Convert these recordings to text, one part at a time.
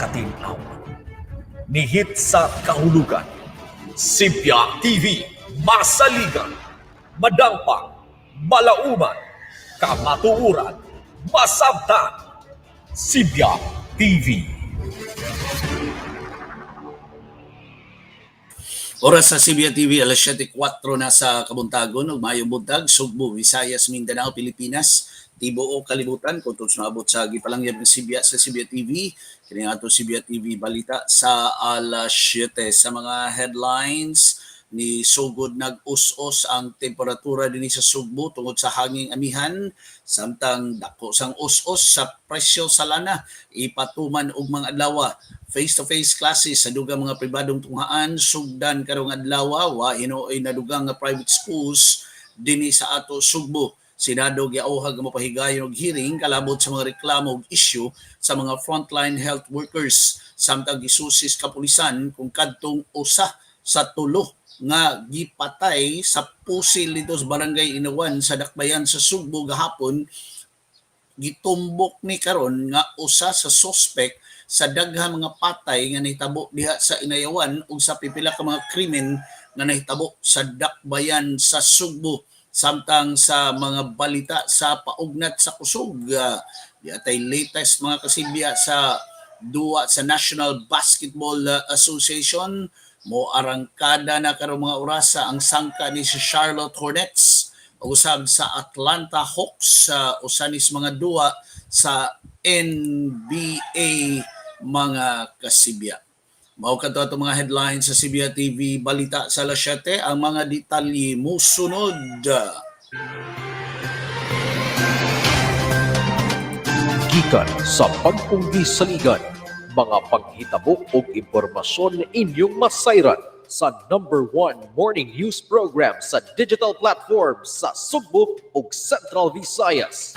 katin-awan. Nihit sa kahulugan. Sibya TV, masaligan, madangpang, malauman, kamatuuran, masabtan. Sibya TV. Oras sa Sibya TV, alas 7:04 na sa kabuntagon, ug maayong buntag, Sugbo, Visayas, Mindanao, Pilipinas, tibuok kalibutan, kung tutos naabot sa gipalangyab ng Sibya sa Sibya TV, kini ato Sibya TV Balita sa alas 7. Sa mga headlines, ni sugod nag-us-os ang temperatura dinhi sa Sugbo tungod sa hanging amihan, samtang dako sang us-os sa presyo sa lana ipatuman og mga adlaw. Face-to-face classes sa dugang mga pribadong tunghaan sugdan karong adlaw, wa hinuoy nadugang nga private schools dinhi sa ato Sugbo. Senado giauhag nga mopahigayon og hearing kalabot sa mga reklamo ug issue sa mga frontline health workers, samtang gisusis kapulisan kung kadtong usa sa tulo nga gipatay sa pusil dito sa Barangay Inawan sa Dakbayan sa Sugbo gahapon, gitumbok ni karon nga usa sa suspect sa daghang mga patay nga nahitabo diha sa Inayawan ug sa pipila ka mga krimen nga nahitabo sa Dakbayan sa Sugbo. Samtang sa mga balita sa paugnat sa kusog, diha tay latest, mga kasibya, sa duwa sa National Basketball Association. Mo arangkada na karong mga orasa ang sangka ni si Charlotte Hornets ug usab sa Atlanta Hawks sa usa nis mga duwa sa NBA, mga kasibya. Mao kadto ato mga headlines sa Sibya TV Balita sa alas 7. Ang mga detalye musunod. Gikan sa pagpunggi sa ligan, mga panghitabo ug impormasyon inyong masayran sa number one morning news program sa digital platform sa Sugbo ug Central Visayas.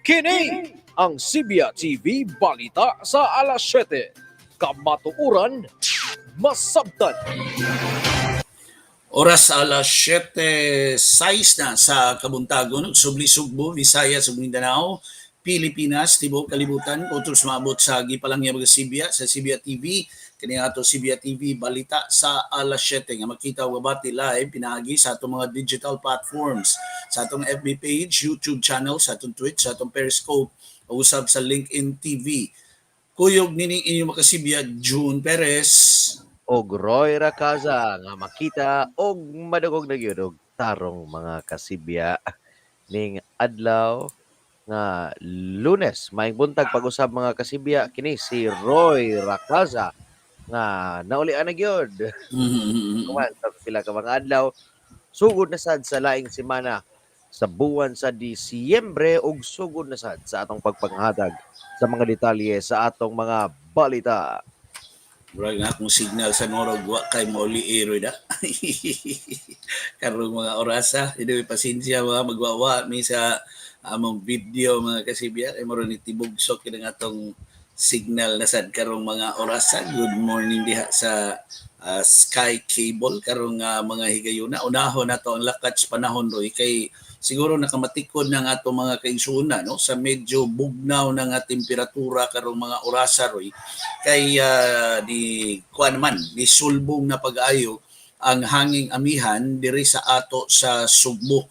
Kini ang Sibya TV Balita sa alas 7. Kamatuuran, masabtan. Oras, alas 7:06 na sa kabuntagon, subli Sugbo, Visayas ug Mindanao, Pilipinas, tibuok kalibutan, utos maabot sa gipalangyab nga Sibya sa Sibya TV. Kini ato Sibya TV Balita sa alas 7 nga makita ug mabati live pinaagi sa atong mga digital platforms, sa atong FB page, YouTube channel, sa atong Twitch, sa atong Periscope, ug usab sa LinkedIn TV. Kuyog nining inyong makasibya, June Perez. Og Roy Racaza nga makita og madugog na gyud og tarong, mga kasibya, ning adlaw nga Lunes. Maayong buntag pag-usab, mga kasibya. Kini si Roy Racaza nga naulian na gyud. Kuman sa pila ka mga adlaw, sugod na sad sa laing semana sa buwan sa Disyembre ug sugod na sad sa atong pagpanghatag sa mga detalye sa atong mga balita. Murag nga akong signal sa Norog wa kay mauli Roy da. Karong mga orasa, hindi pasensya mga magwawa mi sa among video, mga kasibya, kay muro ni tibugsok kini nga atong signal na sad karong mga orasa. Good morning diha sa Sky Cable karong mga higayuna. Unahon nato ang lakat sa panahon, Roy, kay siguro nakamatikod na nga atong mga kaigsuonan, no, sa medyo bugnaw na nga temperatura karong mga orasa, Roy, kay di kuan man ni sulbong na pag-ayo ang hanging amihan diri sa ato sa Sugbo,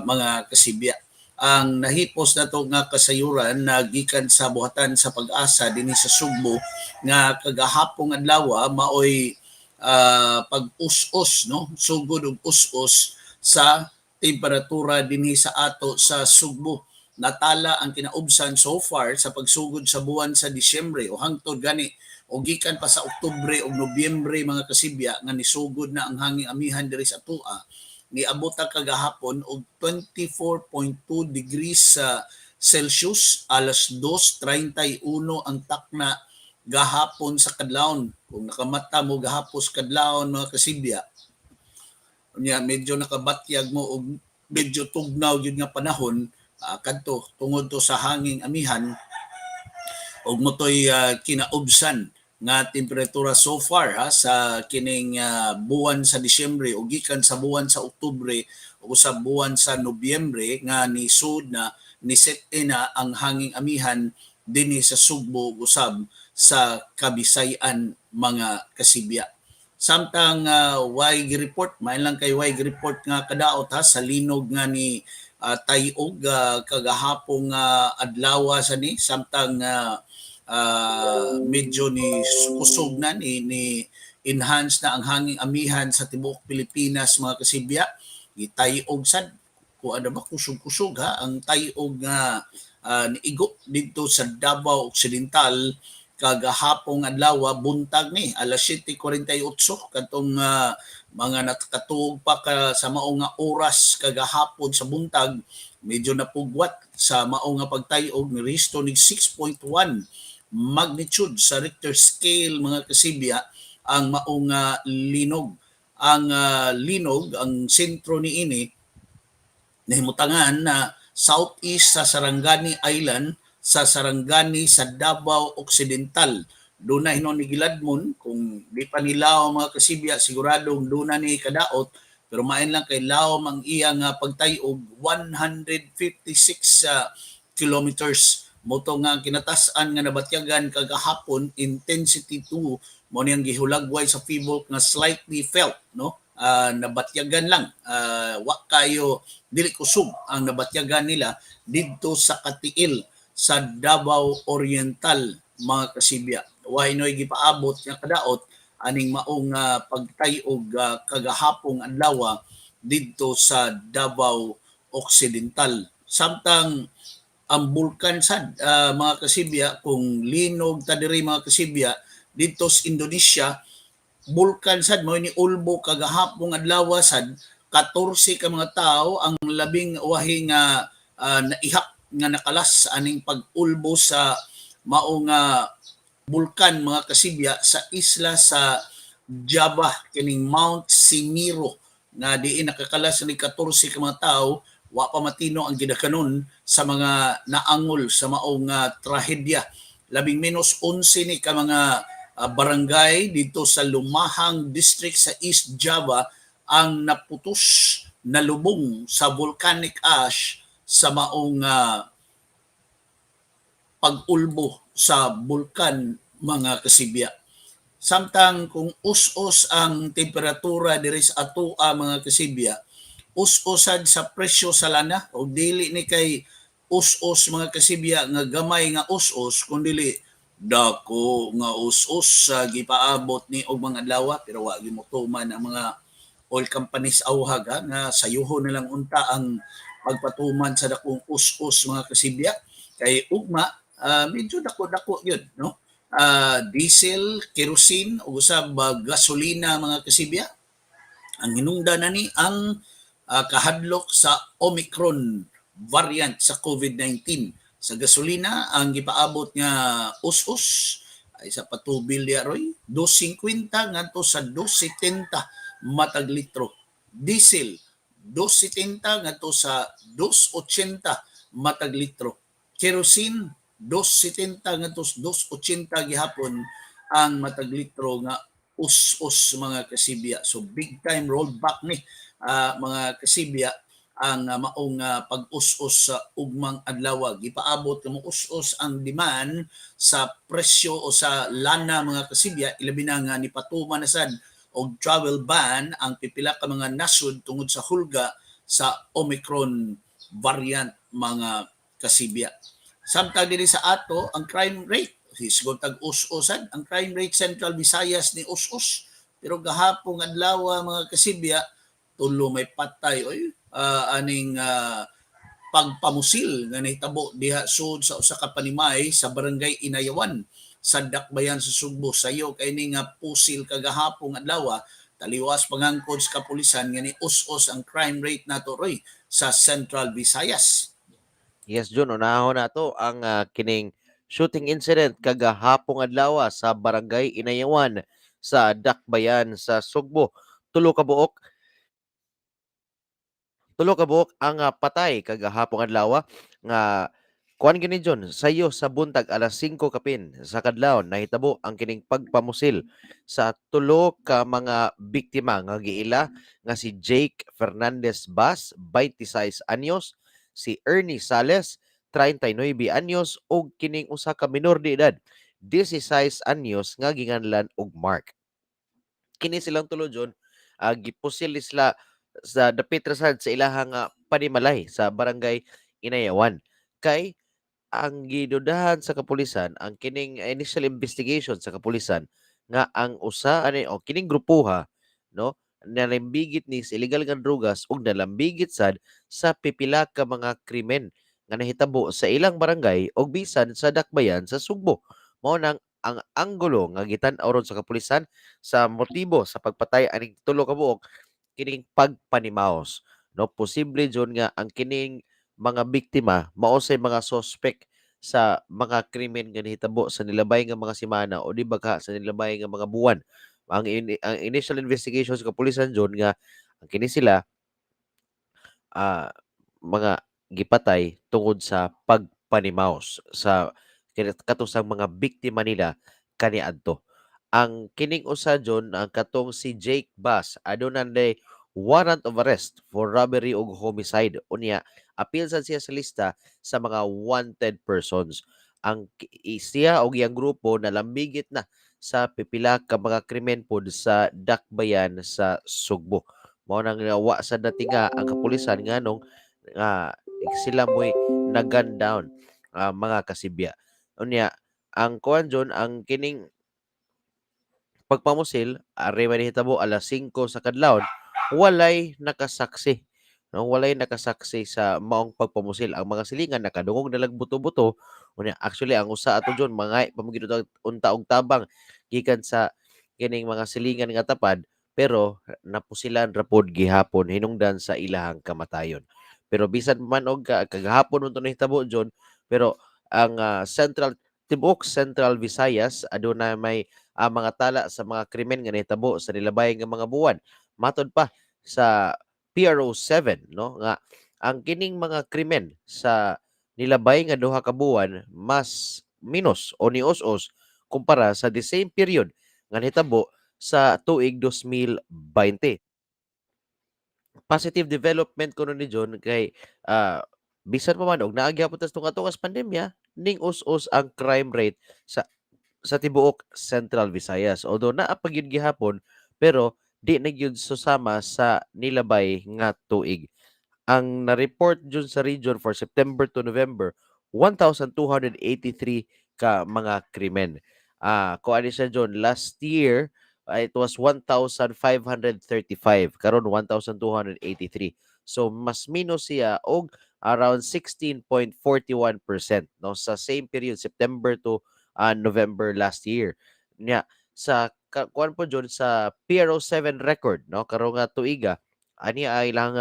mga kasibya. Ang nahipos nato nga kasayuran na gikan sa buhatan sa Pag-asa dinhi sa Sugbo nga kagahapong adlaw maoy pag-us-us, no, sugod og us-us sa temperatura dinhi sa ato sa Sugbo. Natala ang kinaubsan so far sa pagsugod sa buwan sa Disyembre o hangtod gani o gikan pa sa Oktubre o Nobyembre, mga kasibya, nga nisugod na ang hanging amihan diri sa atoa, niabot ta kagahapon og 24.2 degrees sa Celsius, alas 2:31 ang takna gahapon sa kadlawon. Kung nakamata mo gahapos kadlawon, mga kasibya, unya medyo nakabatyag mo og medyo tugnaw gyud nga panahon kadto tungod to sa hanging amihan og motoy kinaubsan nga temperatura so far ha sa kining buwan sa Disyembre o gikan sa buwan sa Oktubre o sa buwan sa Nobyembre nga nisud na ni set in na ang hanging amihan. dinhi sa Sugbo usab sa Kabisayan, mga kasibya. Samtang way report, main lang kay way report nga kadaot ha sa linog nga ni tayog kagahapong adlaw sa ni samtang medyo ni kusog na ni enhance na ang hanging amihan sa tibuok Pilipinas, mga kasibya. Gitayog sad kung ano ba, kusog-kusog ha ang tayog nga niigo didto sa Davao Occidental kagahapong adlaw buntag ni alas 7:48, katong mga nakatuog pa ka sa mao nga oras kagahapon sa buntag, medyo napugwat sa mao nga pagtayog. Ni rehistro nig 6.1 magnitude sa Richter scale, mga kasibya, ang mao nga linog. Ang linog, ang sentro niini nahimutangan na southeast sa Sarangani Island, sa Sarangani sa Davao Occidental. Doon na hinon ni giladmon. Kung di pa ni lawom, mga kasibya, siguradong doon na ni kadaot, pero main lang kay lawom ang iyang pagtayog, 156 kilometers. Mao to nga ang kinatas-an nga nabatyagan kagahapon, intensity 2, mao niyang gihulagway sa Phivolcs nga slightly felt, no? Nabatyagan lang, wa kayo, dili kusog ang nabatyagan nila didto sa Katiil sa Davao Oriental, mga kasibya. Way noy gipaabot nga kadaot aning maong pagtayog kagahapong adlaw didto sa Davao Occidental. Samtang ang bulkan sad, mga kasibya, kung linog ta diri, mga kasibya, didto sa Indonesia, bulkan sad mao ni ulbo kagahapong adlaw sad. 14 ka mga tao ang labing wahi nga naihap nga nakalas aning pag-ulbo sa mao nga bulkan, mga kasibya, sa isla sa Java, kining Mount Semeru, nga diin nakakalas ni 14 ka mga tao. Wa pa matino ang gidakanon sa mga naangol sa maong trahedya. Labing menos 11 ni ka mga barangay dito sa Lumahang District sa East Java ang naputos, nalubong sa volcanic ash sa maong pag-ulbo sa bulkan, mga kasibya. Samtang kung us-us ang temperatura diri sa atoa, mga kasibya, us-usad sa presyo sa lana, o dili ni kay us-us, mga kasibya, nga gamay nga us-us, kundili dako nga us-us sa gipaabot ni og mga adlaw, pero wa gyud motuman ang mga oil companies awhag ha, nga sayuhon na lang unta ang pagpatuman sa dakong us-us, mga kasibya, kay ugma medyo dako-dako yun, no? Diesel, kerosene ug usab gasolina, mga kasibya. Ang hinungdan na ni ang kahadlok sa Omicron variant sa COVID-19. Sa gasolina, ang gipaabot nga us-us ay sa patubil diya roy, 2.50 ngadto sa 2.70 matag litro. Diesel, 2.70 ngadto sa 2.80 matag litro. Kerosene, 2.70 ngadto sa 2.80 gihapon ang matag litro nga us-us, mga kasibya. So big time rollback ni mga kasibya ang maong pag-us-us sa ugmang adlaw. Gipaabot nga mo-us-us ang demand sa presyo o sa lana, mga kasibya, ilabi na nga nipatuman na sad og travel ban ang pipila ka mga nasod tungod sa hulga sa Omicron variant, mga kasibya. Samtang dinhi sa ato, ang crime rate hisgot tag us-usan. Ang crime rate Central Visayas ni us-us, pero gahapon adlaw, mga kasibya, tulo may patay oy aning pagpamusil nga nahitabo diha sud sa usa ka panimay sa Barangay Inayawan sa Dakbayan sa Sugbo. Sayo kay ni nga pusil kagahapon adlaw, taliwas pangangkod sa kapulisan nga ni us-us ang crime rate nato roy sa Central Visayas. Yes, Jun, unahon nato ang kining shooting incident kagahapong adlaw sa Barangay Inayawan sa Dakbayan sa Sugbo. Tulo ka buok ang patay kagahapong adlaw nga kuan gini, John, sayo sa buntag, alas 5 kapin sa kadlawon nahitabo ang kining pagpamusil sa tulo ka mga biktima nga giila nga si Jake Fernandez Bas, 26 anyos, si Ernie Sales, 39 anyos, ug kining usa ka minor de edad, 16 anyos, nga ginganlan og Mark. Kini silang tulo, John, gipusil ni sila sa dapit ra sad sa ilahang panimalay sa Barangay Inayawan. Kay ang gidudahan sa kapulisan, ang kining initial investigation sa kapulisan nga ang usa ani o kining grupuha, no, nalambigit ni sa illegal nga drugas ug nalambigit sad sa pipila ka mga krimen nga nahitabo sa ilang barangay ug bisan sa dakbayan sa Sugbo. Mao nang ang anggulo nga gitan-aw ron sa kapulisan sa motibo sa pagpatay aning tulo ka buok, kining pagpanimaos, no? Posible jud nga ang kining mga biktima mao say mga suspect sa mga krimen nga nahitabo sa nilabay nga mga semana o di ba ka sa nilabay nga mga buwan. Ang initial investigation sa kapulisan, John, nga ang kini sila mga gipatay tungod sa pagpanimaos sa katusang mga biktima nila kaniadto. Ang kining usa, John, ang katong si Jake Bass, aduna nay warrant of arrest for robbery ug homicide. Unya apil sad siya sa lista sa mga wanted persons. Ang siya og iyang grupo nalambigit na sa pipila ka mga krimen pod sa dakbayan sa Sugbo. Mao nang wa sad natinga ang kapulisan nganong nga sila mo'y na-gun down, mga kasibya. Unya ang kuan, John, ang kining pagpamusil ari man nahitabo alas 5 sa kadlawon, walay nakasaksi. No, walay nakasaksi sa maong pagpamusil. Ang mga silingan nakadungog na lang buto-buto. Unya actually ang usa ato, John, mga pa man gyud unta og tabang gikan sa kining mga silingan nga tapad, pero napusilan ra pod gihapon hinungdan sa ilahang kamatayon. Pero bisan man og kagahapon man to nahitabo, John, pero ang Central tibuok Central Visayas aduna may mga tala sa mga krimen nga nahitabo sa nilabay nga mga buwan. Matod pa sa PRO 7, no, nga ang kining mga krimen sa nilabay nga 2 ka buwan mas minus o nius-us kumpara sa the same period nga nahitabo sa tuig 2020. Positive development kuno ni John kay bisan pa man og naa gyapon tas tunga-tunga sa pandemya, ning us-us ang crime rate sa tibuok Central Visayas. Although naa pa gyud gihapon, pero di na gyud susama sa nilabay nga tuig. Ang na-report jud sa region for September to November, 1,283 ka mga krimen. Kuan ni siya, John, last year it was 1,535, karon 1,283. So mas minus siya og around 16.41%, no, sa same period September to November last year. Nya sa kuan po, John, sa PRO 7 record, no, karon nga tuiga ani ay ilang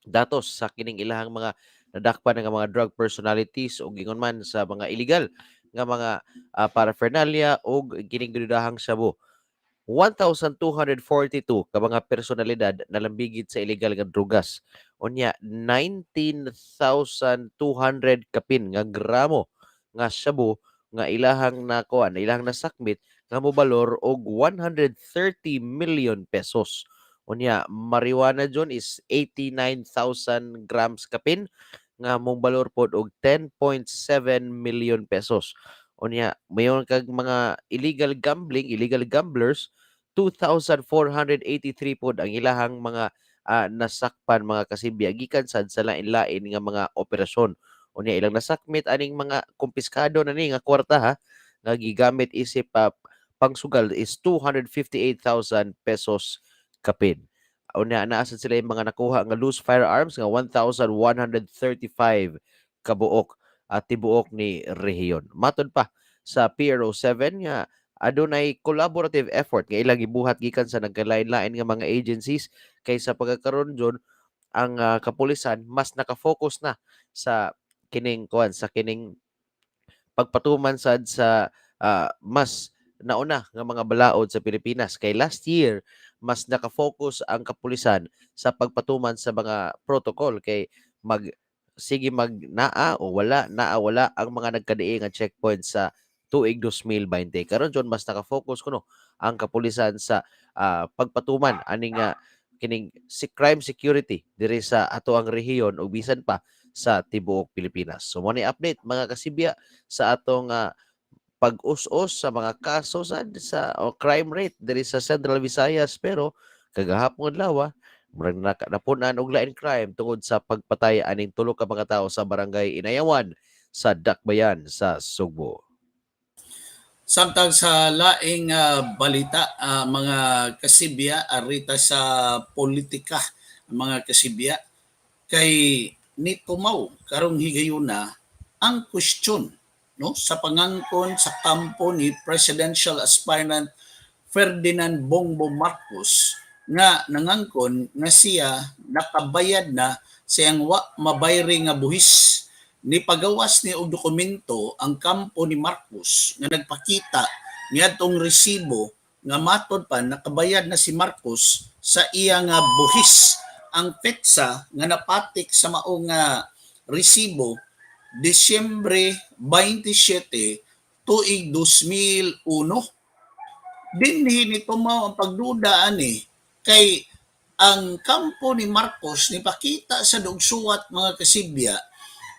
datos sa kining ilahang mga nadakpan nga mga drug personalities o gingon man sa mga illegal nga mga paraphernalia og kining gidudahang shabu. 1,242 ka mga personalidad nalambigit sa illegal nga drugas. Unya 19,200 kapin nga gramo nga shabu nga ilahang nakuan, ilahang nasakmit nga mobalor og 130 million pesos. Unya marijuana, John, is 89,000 grams kapin nga mobalor pod og 10.7 million pesos. Unya mayon kag mga illegal gambling, illegal gamblers, 2,483 pod ang ilahang mga nasakpan, mga kasibya, gikan sad sa lain-lain nga mga operasyon. Unya ilang nasakmit aning mga kumpiskado na ni nga kwarta ha nga gigamit isip pangsugal is 258,000 pesos kapin. Unya naa sad sila yung mga nakuha nga loose firearms nga 1,135 kabuok at tibuok ni rehiyon. Matod pa sa PRO 7 nga adunay collaborative effort nga ilang gibuhat gikan sa nagkalain-lain nga mga agencies kay sa pagkakaron, John, ang kapulisan mas naka-focus na sa kining kuan, sa kining pagpatuman sad sa mas nauna nga mga balaod sa Pilipinas, kay last year mas naka-focus ang kapulisan sa pagpatuman sa mga protocol kay mag sige mag naa o wala, naa wala ang mga nagkadiin nga checkpoint sa tuig 2020. Karon, John, mas naka-focus kuno ang kapulisan sa pagpatuman ani nga kining si crime security diri sa ato ang rehiyon ug bisan pa sa tibuok Pilipinas. So mo ni update, mga kasibya, sa atong pag-us-us sa mga kaso sa o crime rate diri sa Central Visayas, pero kagahapon adlaw murag napun-an og lain crime tungod sa pagpatay aning tulo ka mga tawo sa Barangay Inayawan sa Dakbayan sa Sugbo. Samtang sa laing balita, mga kasibya, arita sa politika, mga kasibya, kay nitumaw karong higayuna ang question, no, sa pangangkon sa kampo ni presidential aspirant Ferdinand Bongbong Marcos nga nangangkon nga siya nakabayad na sa iyang wa mabayri nga buhis. Ni pagawas ni og dokumento ang kampo ni Marcos nga nagpakita niadtong resibo nga matod pa nakabayad na si Marcos sa iya nga buhis. Ang petsa nga napatik sa mao nga resibo, Disyembre 27 tuig 2001. Dinhi ni tumaw ang pagduda ani kay ang kampo ni Marcos nipakita sa dugsuwat, mga kasibya,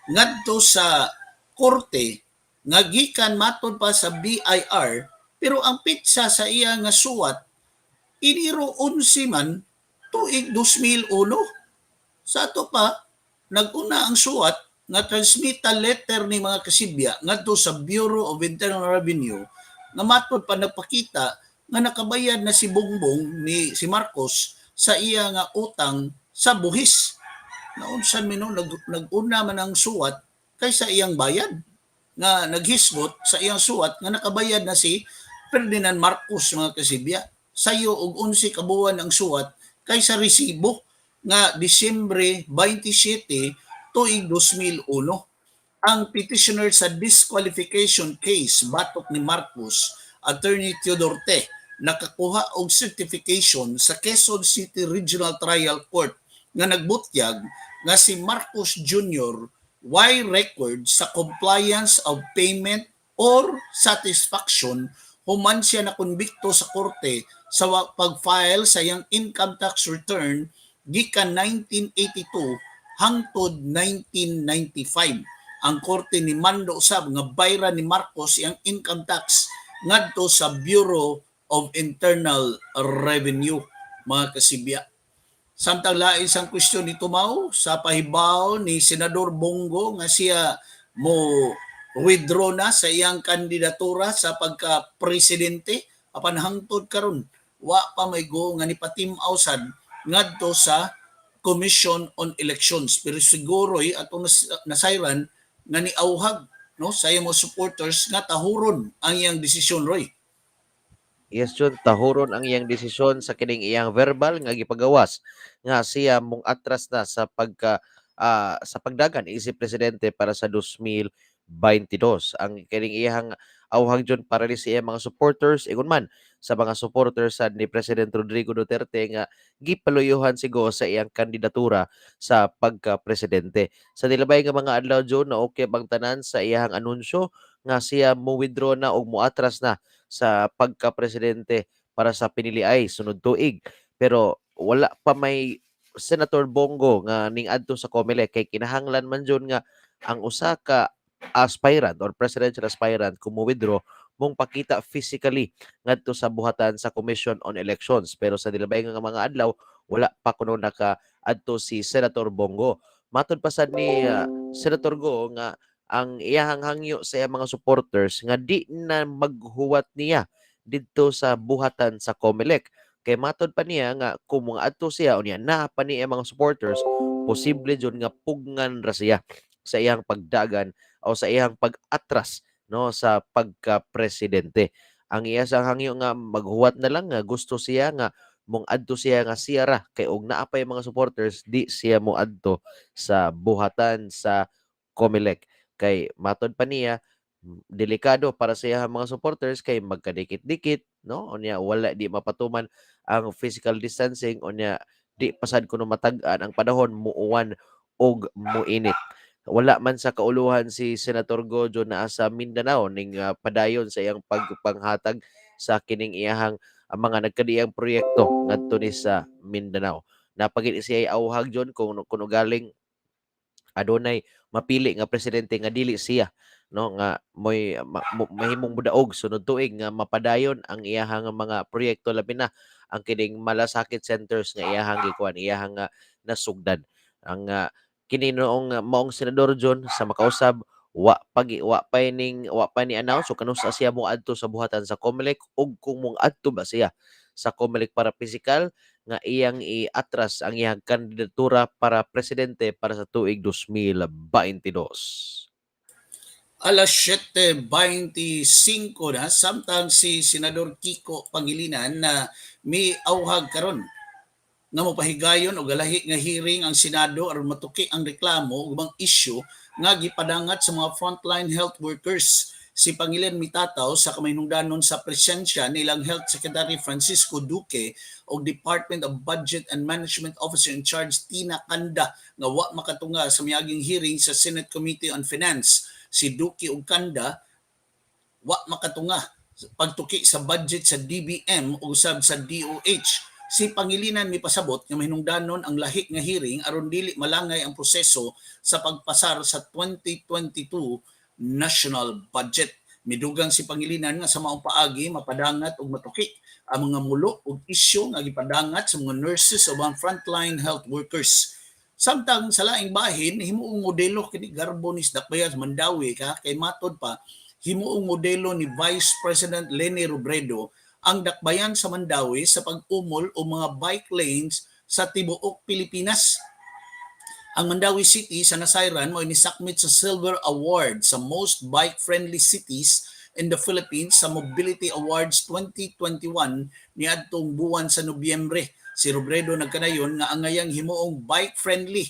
ngadto sa korte nga gikan matod pa sa BIR, pero ang petsa sa iya nga suwat, Enero 11 man tuig 2001. Sa ato pa naguna ang suwat nga transmittal letter ni, mga kasibya, ngadto sa Bureau of Internal Revenue nga matod pa nagpakita nga nakabayad na si Bongbong ni si Marcos sa iya nga utang sa buhis. Naunsan mi no, nag-una man ang suwat kaysa iyang bayad nga naghisgot sa iyang suwat nga nakabayad na si Ferdinand Marcos, mga kasibya. Sayo og 11 ka buwan ang suwat kaysa resibo nga Disyembre 27 tuig 2001. Ang petitioner sa disqualification case batok ni Marcos, Attorney Theodore Te, nakakuha og certification sa Quezon City Regional Trial Court nga nagbutyag nga si Marcos Jr. way record sa compliance of payment or satisfaction human siya nakonbikto sa korte sa pag-file sa iyang income tax return gikan 1982 hangtod 1995. Ang korte ni mando sab nga bayran ni Marcos iyang income tax ngadto sa Bureau of Internal Revenue, mga kasibya. Samtang lain sang kwestiyon ni tumaw sa pahibaw ni Senador Bong Go nga siya mo withdraw na sa iyang kandidatura sa pagka-presidente, apan hangtod karon wa pa may go nga nipatim-aw sad ngadto sa Commission on Elections, pero siguro'y atong nasayran nga niauhag, no, sa iyang mga supporters nga tahuron ang iyang desisyon, Roy. Yes, John, tahuron ang iyang desisyon sa kining iyang verbal nga gipagawas nga siya mong atras na sa pagka sa pagdagan isip presidente para sa 2022. Ang kining iyang auhag, John, para ni sa iyang mga supporters, ingon man sa mga supporters sa ni President Rodrigo Duterte nga gipaluyuhan si Go sa iyang kandidatura sa pagka-presidente. Sa nilabay nga mga adlaw, John, na okay bang tanan sa iyang anunsyo nga siya mo withdraw na og moatras na sa pagka-presidente para sa piniliay sunod tuig. Pero wala pa may Senator Bong Go nga ning adto sa COMELEC kay kinahanglan man jud nga ang usa ka aspirant or presidential aspirant kung mo-withdraw mong pakita physically ngadto sa buhatan sa Commission on Elections. Pero sa nilabay nga mga adlaw, wala pa kuno naka adto si Senator Bong Go. Matod pa sad ni Senator Go nga ang iyahang hangyo sa iyang mga supporters nga di na maghuwat niya didto sa buhatan sa COMELEC. Kay matod pa niya nga kung mga adto siya unya naa pa niya mga supporters, posible jud nga pugngan ra siya sa iyang pagdagan o sa iyang pag-atras, no, sa pagka-presidente. Ang iya sang hangyo nga maghuwat na lang, nga gusto siya nga mong adto siya nga siya ra, kay og naa pa yung mga supporters, di siya mo adto sa buhatan sa COMELEC. Kay matod pa niya, delikado para sa iyang mga supporters kay magkadikit-dikit, no, unya wala di mapatuman ang physical distancing, unya di pasad kuno matag-an ang panahon, muuwan og muinit. Wala man sa kauluhan si Senator Go naa sa Mindanao ning padayon sa iyang pagpanghatag sa kining iyahang ang mga nagkadiang proyekto ngadto ni sa Mindanao. Napagid siya auhag, John, kung kuno galing Adunay mapili nga presidente nga dili siya, no, nga moy mahimong modaog sunod tuig nga mapadayon ang iyahang mga proyekto, labi na ang kining malasakit centers nga iyahang gikuan, iyahang nga nasugdan. Ang kini noong maong senador John sa makausab, wa pa ning wa pa ni announce o kanus-a siya moadto sa buhatan sa COMELEC ug kung moadto ba siya sa COMELEC para pisikal nga iyang iatras ang iyang kandidatura para presidente para sa tuig 2022. Alas 7:25 na, samtang si Senador Kiko Pangilinan na mi auhag karon nga mopahigayon og galahi nga hearing ang Senado aron matuki ang reklamo ug ubang issue nga gipadangat sa mga frontline health workers. Si Pangilinan mitataw sa kamahinungdanon sa presensya nilang Health Secretary Francisco Duque o Department of Budget and Management Officer in Charge Tina Kanda nga wa makatunga sa miaging hearing sa Senate Committee on Finance. Si Duque ug Kanda wa makatunga pagtuki sa budget sa DBM o usab sa DOH. Si Pangilinan mipasabot nga mahinungdanon ang lahi nga hearing aron dili malangay ang proseso sa pagpasar sa 2022 national budget. Midugang si Pangilinan nga sa maong paagi mapadangat og matuki ang mga mulo ug isyu nga gipadangat sa mga nurses o mga frontline health workers. Samtang sa laing bahin, himuong modelo kini garbo ni Dakbayan sa Mandaue ka kay matod pa himuong modelo ni Vice President Leni Robredo ang dakbayan sa Mandaue sa pag-umol o mga bike lanes sa tibuok Pilipinas. Ang Mandaue City sa nasayran mo nisakmit sa Silver Award sa Most Bike-Friendly Cities in the Philippines sa Mobility Awards 2021 niadtong buwan sa Nobyembre. Si Robredo nagkanayon nga angayang himuong bike-friendly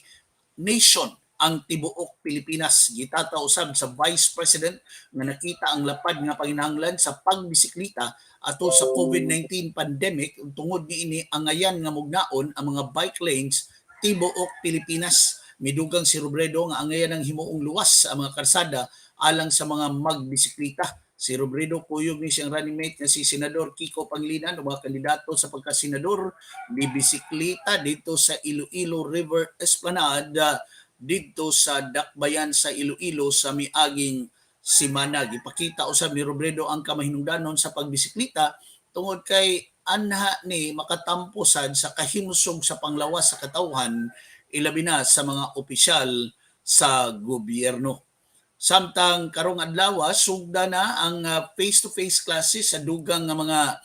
nation ang tibuok Pilipinas. Gitataw usab sa Vice President nga nakita ang lapad nga panginahanglan sa pagbisikleta atol sa COVID-19 pandemic ug tungod niini angayan nga mugnaon ang mga bike lanes tibuok Pilipinas. Midugang si Robredo nga angayan ang himuong luwas sa mga karsada alang sa mga magbisikleta. Si Robredo, kuyog ni siyang running mate nga si Senador Kiko Pangilinan o mga kandidato sa pagkasenador, ni bisikleta dito sa Iloilo River Esplanade didto sa Dakbayan sa Iloilo sa miaging simana. Gipakita usab ni Robredo ang kamahinungdanon sa pagbisikleta tungod kay anha ni makatampo sad sa kahimsog sa panglawas sa katawhan, ilabi na sa mga opisyal sa gobyerno. Samtang karong adlaw, sugda na ang face-to-face classes sa dugang nga mga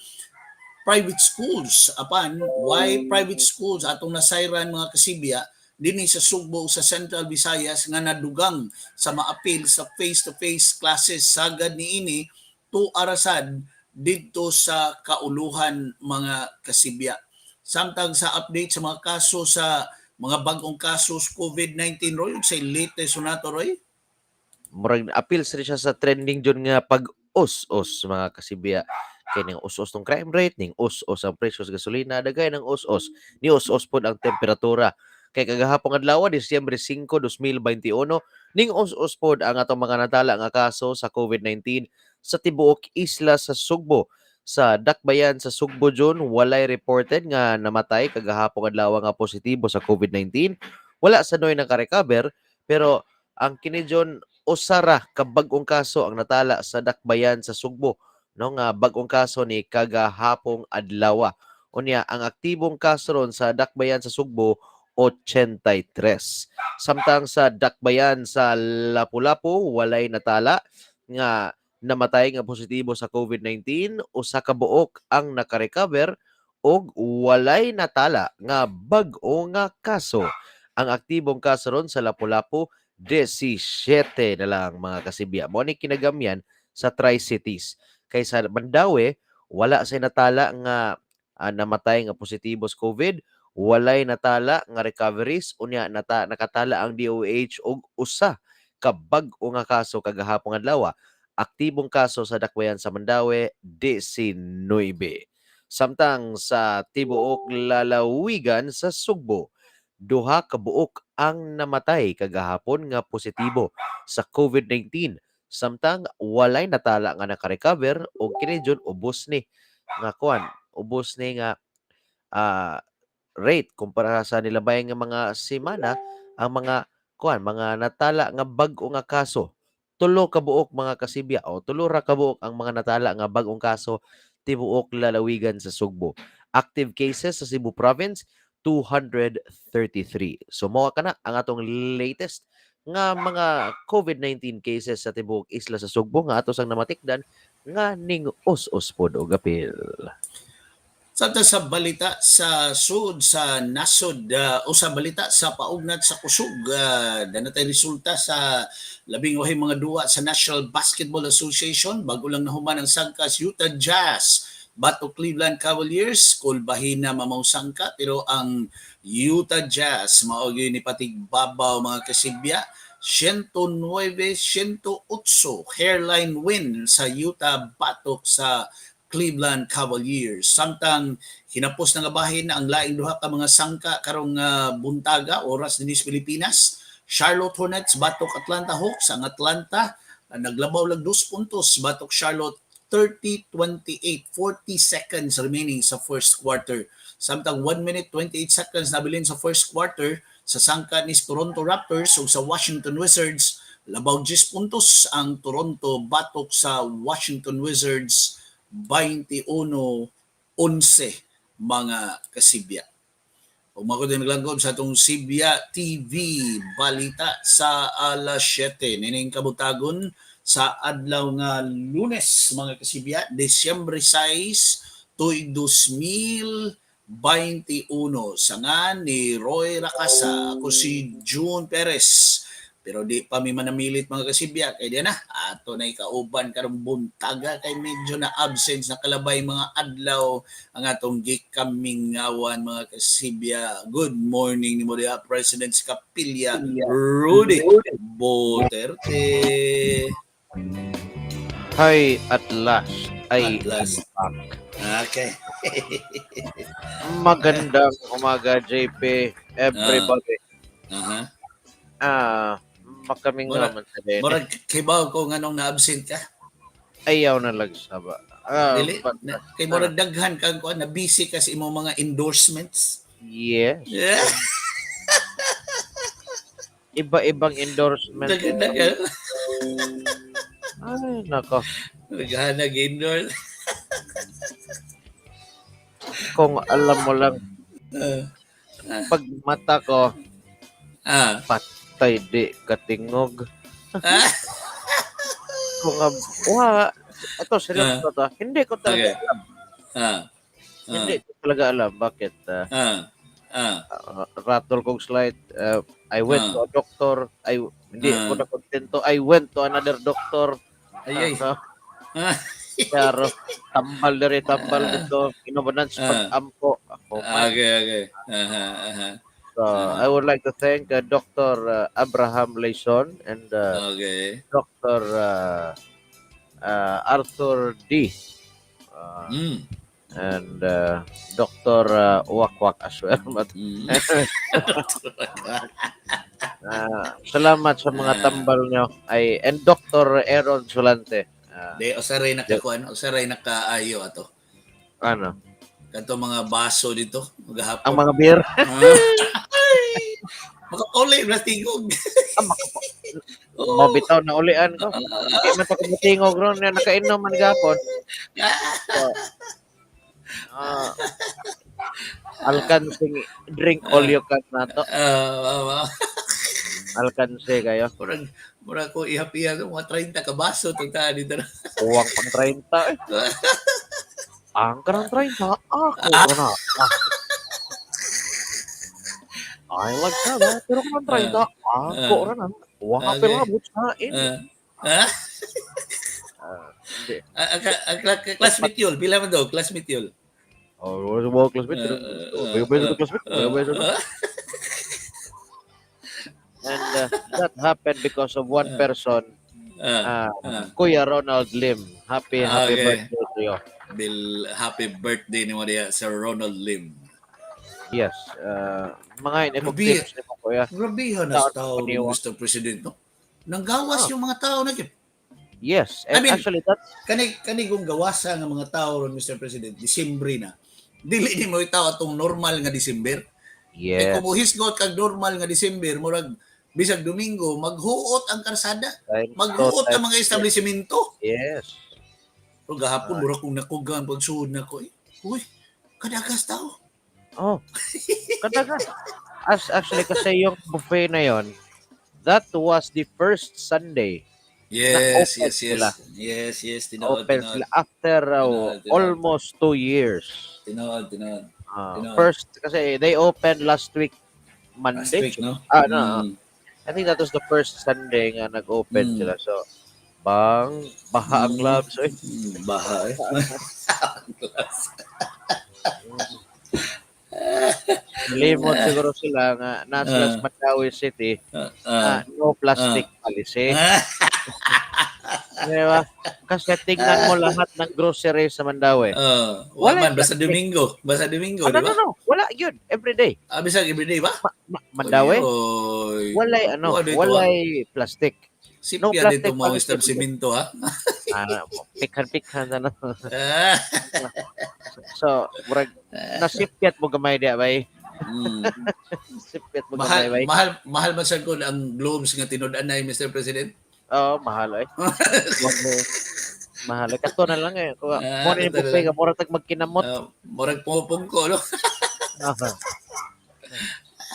private schools. Apan, why private schools atong nasayran, mga kasibya, dinhi sa Sugbo, sa Central Visayas nga nadugang sa maapil sa face-to-face classes? Sagad niini 2 arasad didto sa kauluhan, mga kasibya. Samtang sa update sa mga kaso, sa mga bagong kasos COVID-19, Roy, sa latest nato, Roy? Murag appeal sa siya sa trending jud nga pag us-us, mga kasibya. Kay ning us-us tong crime rate, ning us-us ang presyo sa gasolina, daghay ng us-us. Ni us-us pod ang temperatura. Kay kagahapon adlaw, Disyembre 5, 2021, ning us-us pod ang atong mga natala nga kaso sa COVID-19 sa tibuok isla sa Sugbo. Sa Dakbayan sa Sugbo Jun, walay reported nga namatay kagahapon adlaw nga positibo sa COVID-19. Wala sa noy naka-recover, pero ang kini John, usara ka bag-ong kaso ang natala sa Dakbayan sa Sugbo, no, nga bag-ong kaso ni kagahapong adlaw. Unya ang aktibong kaso ron sa Dakbayan sa Sugbo, 83. Samtang sa Dakbayan sa Lapu-Lapu, walay natala nga namatay nga positibo sa COVID-19, usa ka buok ang nakarecover ug walay natala nga bag-o nga kaso. Ang aktibong kaso ron sa Lapu-Lapu, 17 na lang, mga kasibya. Mao ni kinagamyan sa Tri-Cities. Kay sa Mandaue, wala say natala nga namatay nga positibo sa COVID, walay natala nga recoveries, unya nakatala ang DOH og usa ka bag-o nga kaso kagahapon adlaw. Aktibong kaso sa Dakbayan sa Mandaue, 19. Samtang sa tibuok lalawigan sa Sugbo, duha ka buok ang namatay kagahapon nga positibo sa COVID-19. Samtang walay natala nga naka-recover og kini jud ubos ni nga kuan, ubos ni nga rate kumpara sa nilabay nga mga semana ang mga Kuan, mga natala nga bag-o nga kaso. 3 ka buok, mga kasibya, o 3 ra ka buok ang mga natala nga bag-ong kaso tibuok lalawigan sa Sugbo. Active cases sa Cebu Province, 233. So mao kana ang atong latest nga mga COVID-19 cases sa tibuok isla sa Sugbo nga ato sang namatikdan nga ning us-us pod og apil. Sa balita sa sud sa nasod o sa balita sa paugnat sa kusog, natay resulta sa 12 mga duwa sa National Basketball Association. Bago lang nahuman ang sangkas Utah Jazz batok Cleveland Cavaliers. Kulbahina mamaw sangka, pero ang Utah Jazz mao gyud ni patigbabaw, mga kasibya, 109-108, hairline win sa Utah batok sa Cleveland Cavaliers. Samtang hinapos na nga bahin ang laing duha ka mga sangka karong buntaga oras dinhi sa Pilipinas. Charlotte Hornets batok Atlanta Hawks. Ang Atlanta naglabaw lang 2 puntos batok Charlotte, 30-28, 40 seconds remaining sa first quarter. Samtang 1 minute 28 seconds nabilin sa first quarter sa sangka ni Toronto Raptors ug sa Washington Wizards, labaw 10 puntos ang Toronto batok sa Washington Wizards, 21-11, mga kasibya. Ug mao din naglangkob sa atong Sibya TV balita sa alas 7 nining kabuntagon sa adlaw nga Lunes, mga kasibya, Disyembre 6, tuig 2021. Sa ngan ni Roy Racasa, ako si June Perez. Pero di pa mi manamilit, mga kasibya, kay di na ato na ikauban karong buntaga kay medyo na absence na kalabay mga adlaw ang atong gikamingawan, mga kasibya. Good morning nimo diha, President Kapilya Rudy Boterte. Hi, at last ay At last. Back. Okay. Magandang umaga, JP, everybody. Ah, makaming naman sa din. Murag kibaw ko nganong na-absent ka. Ayaw na lagsaba. Ah, Dili but, na, kay murag daghan kang kuan, na busy ka sa imong mga endorsements. Yes. Iba-ibang endorsement. Daghan daghan. Ay, nako. Daghan nag endorse. Kung alam mo lang, pag mata ko, patay di katingog. Kung wa, ito seryoso to. Hindi ko talaga alam. Hindi ko talaga alam bakit rattle kong slide. I went to a doctor. I hindi ako na kontento. I went to another doctor. Ay, ay. Pero tambal diri, tambal dito. Inubanan sa pag-ampo. Ako man. Okay. Aha, aha. So, I would like to thank Dr. Abraham Layson and Dr. Arthur D. And Dr. Wakwak as well. But, salamat sa mga tambal nyo. Ay, and Dr. Aaron Solante. Di, usaray nakakuan, usaray nakaayo ato. Ano? Kanto mga baso dito, maghapon. Ang mga beer. Ah. Makauli, na tingog. Oo. Mabitaw na ulian ko. Hindi man ta kumutingog ron na nakainom man gapon. So, alkansing drink all you can na to. Alkanse kayo. Murag ko ihapiya mga 30 ka baso tong taan dito. Kuwang pang 30 eh. Ang karang 30, ako na. Ah. Ay, wag ka ba? Pero kung 30, ako ra na. Wa ka pero abot sa in. Ah? Ah, hindi. Ah, classmate yun. Pila man daw? Classmate yun. Oh, wala sa mga classmate. Bayo bayo sa classmate. Bayo bayo sa. And that happened because of one person, Kuya Ronald Lim. Happy, happy birthday to you. Bill, happy birthday ni mo diya, Sir Ronald Lim. Yes. Mga ini Grabe. tips ni mo, Kuya. Grabe na Taon tao, paniwa. Mr. President, no? Nanggawas yung mga tao na gyud. Yes. I And mean, actually, that's kani kung gawasa nga mga tao ron, Mr. President, Disyembre na. Dili ni mo itaw atong normal nga December. Kay kung mohisgot kag normal nga December, murag Bisag Domingo, maghuot ang karsada, Times two, maghuot ang times mga three. establishmento. Yes. Pero gahapon mura kong nakugang pagsuod nako eh. Uy, kadagas tao. Oh. Kadaga. As actually kasi yung buffet na yon, that was the first Sunday Yes, open yes. sila. Yes, tinuod, open tinuod. sila after Tinuod, tinuod. almost 2 years. Tinuod, tinuod. Tinuod. First kasi they opened last week Last Monday. week, no? Ah, no. I think that was the first Sunday nga nag-open sila. So, bang, baha ang gloves. Oy. Baha eh. Limot siguro sila nga nasa sila sa Mandaue City na no plastic policy. Di ba? Kasi tingnan mo lahat ng grocery sa Mandaue. Wala Wala man, basta plastic. Domingo. Basta Domingo, Ah, di no, ba? no, no. Wala yun. Every day. Ah, bisag everyday ba? Mandaue? Oy. Walay ano, Wala dito, walay plastic. Sipya No plastic dito mga policy. establishmento ha. Ah, pikhan-pikhan na no. Ah. So, murag nasipyat mo gamay di bay. Sipyat mo Mahal gamay bay. mahal mahal man sad ko ang globes nga tinud-anay, Mr. President. Oo, mahal ay. Mahal. Mahal. Kato na lang eh. Kuha, Ah, mo ni kato na buffet lang. ka mura tag magkinamot. Murag pumupungko no. Aha.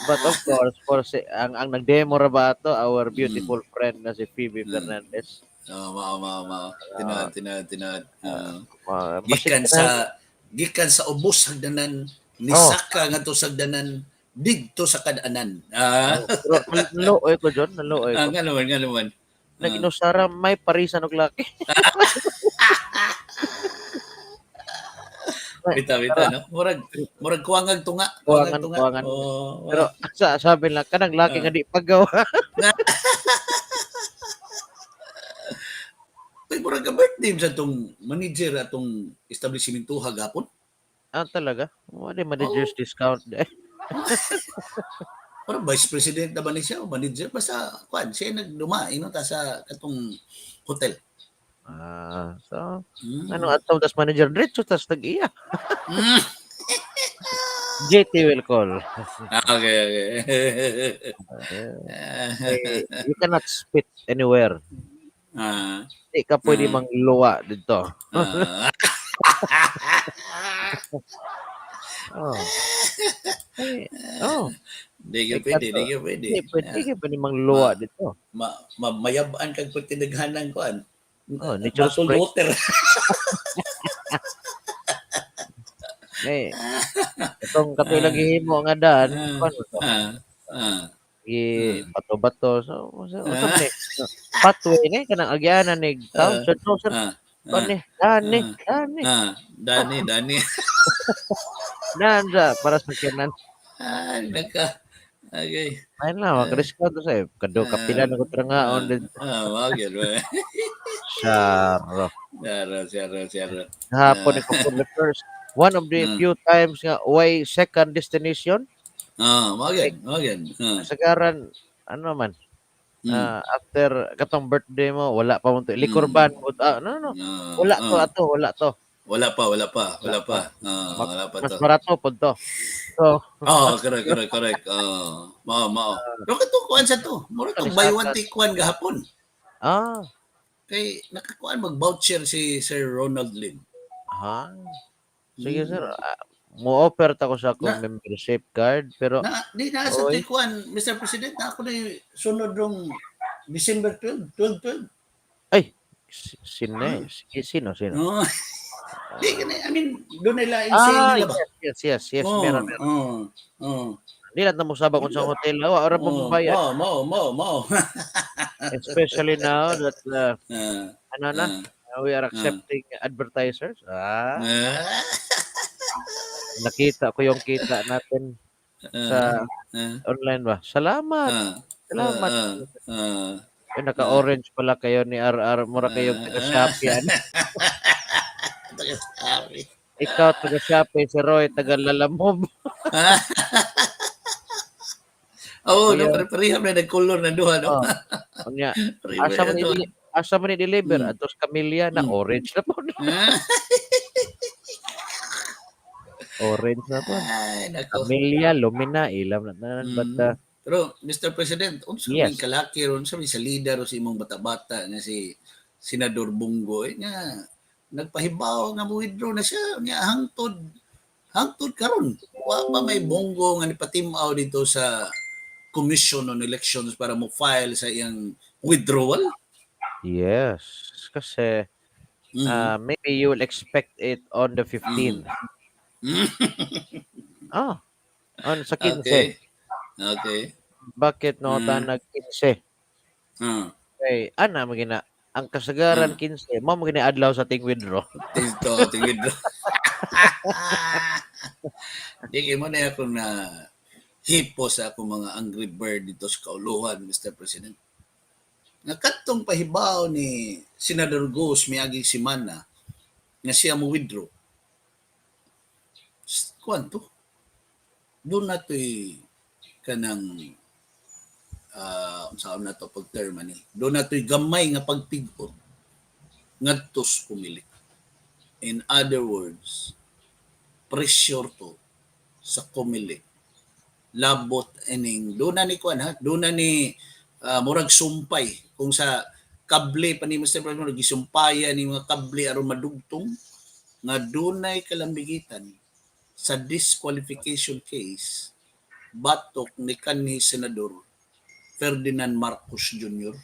But of course, for si, ang nag-demo ra ba ato, our beautiful friend na si Phoebe Fernandez. Oh, mao mao mao. Tinuod, tinuod, tinuod. Basit Gikan na- sa ubos hagdanan ni Oh. Saka ngadto sa hagdanan didto sa kadanan. Ah, Pero naluoy ko John, naluoy ah ko. nga naman, nga naman. Nag-inusara may parisan og laki. Bita bita no. Murag kuwangag tunga, kuwangag Kuwangan, tunga. kuwangan. Oh, Pero sa sabi lang kanang laki nga di paggawa. Uy, murag ka birthday sa tong manager atong establishment hagapon. Ah, talaga? Wala manager's discount eh. Parang vice president na ba ni siya o manager? Basta, kuan, siya nagduma, ino ta sa katong hotel. Ah, so ano ato tas manager diretso tas tag-iya. JT will call. Ah, okay. Eh, you cannot spit anywhere. Di ka pwede mangluwa dito. Oh. Eh, oh, Di ka pwede, di ka pwede. di pwede, di ka pwede mangluwa dito. Mayabaan kag pagtinaghanan kuan. Oh, natural Bottled spring. water. Eh, itong katoy lang gihimo nga daan, kuan mo to. Gi bato-bato. So ni, pathway ni kanang agyanan ni town so, no, sir. Kuan ni, daan ni, daan ni. Ah, Dani, Dani. Daan sa para sa kinan. Ah, naka. Okay. Ayun lang, mag-discount to sa'yo. Kado, kapila na ko trangaon din. Ah, wag yun. Charo. Saro, saro, saro. Hapon ko for the first, one of the few times nga, why second destination? Ah, wag yan, wag yan. Ah. Sagaran, ano man, after katong birthday mo, wala pa mo to. Liquor ban mo. Ah, no, no. Wala to, ato, wala to. Wala pa, wala pa, wala pa. Ah, wala pa Mas to. barato po to. So, Oh, correct, correct, correct. Oh, mao, mao. Pero kato kuan sa to. Mura tong buy one take one gahapon. Kay nakakuan mag-voucher si Sir Ronald Lim. Ha? Sige sir, mo-offer ta ko sa akong membership card pero Na di na sa Oy. take one, Mr. President, na ako na sunod rong December 12, 12, 12. Ay, sino eh? Sino sino? No. Di ka na, I mean, doon nila in sale nila ba? Yes, Oh, meron, meron. Oh. Di lang na mosabak kung sa hotel, wa ora mo Oh, bayad. mao, mao, mao, mao. Especially now that ano na, we are accepting advertisers. Ah, nakita ko yung kita natin sa online ba. Salamat. Salamat. Eh, naka-orange pala kayo ni RR. Mura kayong taga Shopee. Ano? Taga Shopee. Ikaw taga Shopee, si Roy taga Lalamove. Oo, no, Kuya. pare-pareha na nagkulor na duha, no? Oh. Unya, Pare-pareha asa man to. asa man i-deliver atos Camilla na orange na po. Orange na po. Ay, nako. Camilla, Lumina, ilam na tanan but Pero Mr. President, unsa may kalaki ron, unsa may sa leader o sa imong bata-bata nga si Senador Bong Go eh, nga nagpahibaw nga mo withdraw na siya nga hangtod hangtod karon wa pa may Bong Go nga nipatim-aw dito sa Commission on Elections para mo file sa iyang withdrawal. Yes, kasi maybe you will expect it on the 15th. On sa 15. Bakit no ta nag 15? Kay ana man gina ang kasagaran 15 mao man gini adlaw sa ting withdraw. Dito, ting withdraw. Di kay mo na ako na hipo sa akong mga angry bird dito sa kauluhan, Mr. President. Nga kadtong pahibaw ni Senador Go miaging semana nga siya mo withdraw. Kuan to? Doon na to'y kanang unsa na to pag-term ani. Doon na to'y gamay nga pagpigot ngadto sa Comelec. In other words, pressure to sa Comelec. Labot ining doon na ni kuan ha, doon na ni murag sumpay kung sa kable pa ni Mr. President, gisumpayan ni mga kable aron madugtong nga dunay kalambigitan sa disqualification case batok ni kanhi Senador Ferdinand Marcos Jr.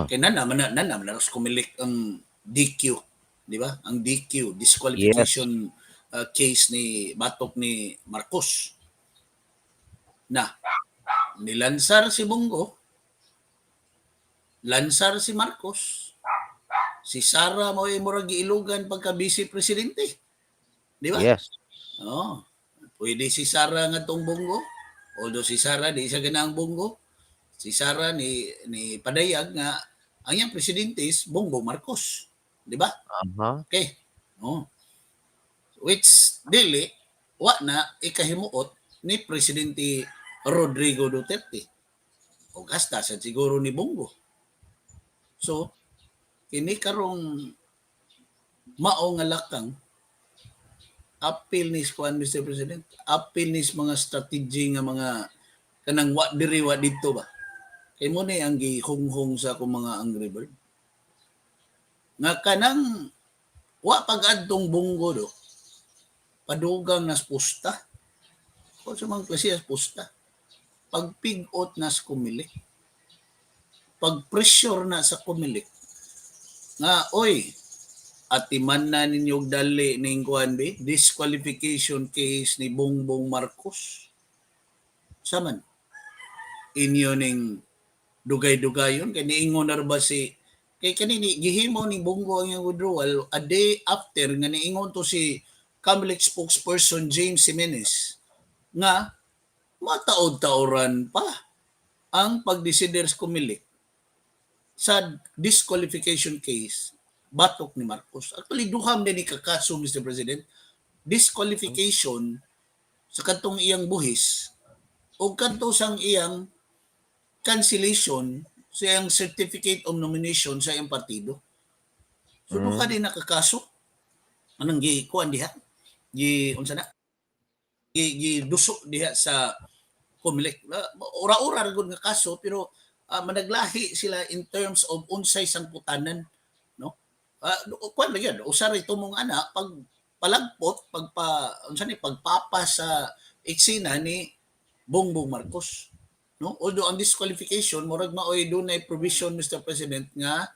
Kay na naman na Comelec ang DQ, di ba? Ang DQ, disqualification case ni batok ni Marcos. Na nilansar si Bong Go, lansar si Marcos, si Sara mo ay murag giilugan pagka vice presidente. Di ba? Yes. Oh. Pwede si Sara nga tong Bong Go. Although si Sara di siya ganang Bong Go. Si Sara ni padayag nga ang iyang presidente is Bongbong Marcos. Di ba? Aha. Okay. Oh. Which dili wa na ikahimuot ni Presidente Rodrigo Duterte. O gasta sa siguro ni Bong Go. So, kini karong mao nga lakang apil ni kuan, Mr. President, apil ni mga strategy nga mga kanang wa diri wa didto ba. Kay mo ni ang gihunghong sa akong mga angry bird. Nga kanang wa pag-adtong Bong Go do, padugang nas pusta. Kung sa mga klase as pusta. Pagpigot nas Comelec. Pag-pressure na sa Comelec. Nga, oy, atiman na ninyo og dali ning kuan be, disqualification case ni Bongbong Marcos. Saman? Inyo ning dugay-dugayon kay niingon na ba si kay kanini gihimo ni Bong Go ang iyang withdrawal a day after nga niingon to si Comelec spokesperson James Jimenez nga mataod-taoran pa ang pagdesider sa Comelec sa disqualification case batok ni Marcos. Actually, duha man ni kakaso, Mr. President. Disqualification sa kadtong iyang buhis o kadto sang iyang cancellation sa iyang certificate of nomination sa iyang partido. So duha din nakakaso. Anong gi kuan diha? Gi unsa na? Gi duso diha sa Comelec. Ura-ura ra gud nga kaso pero managlahi sila in terms of unsay sangputanan, no? Kuan ba yan? Usa ra tumong ana pag palagpot, pagpa unsa ni pagpapa sa eksena ni Bongbong Marcos. No? Although ang disqualification murag maoy dunay provision, Mr. President, nga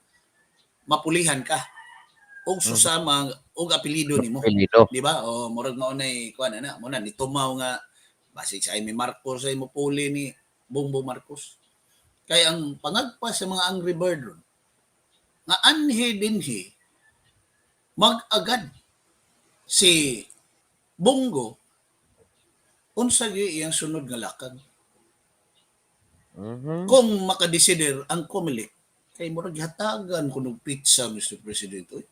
mapulihan ka og susama og apelyido nimo. Apelyido. Di ba? O murag mao nay kuan ana, mo na ni tumaw nga basig sa Imee Marcos ay mopuli ni Bongbong Marcos. Kay ang pangagpa sa mga angry bird ron, nga anhi dinhi mag-agad si Bong Go unsa gyud iyang sunod nga lakag. Kung makadesider ang Comelec kay murag hatagan kuno og pizza, Mr. President, oy.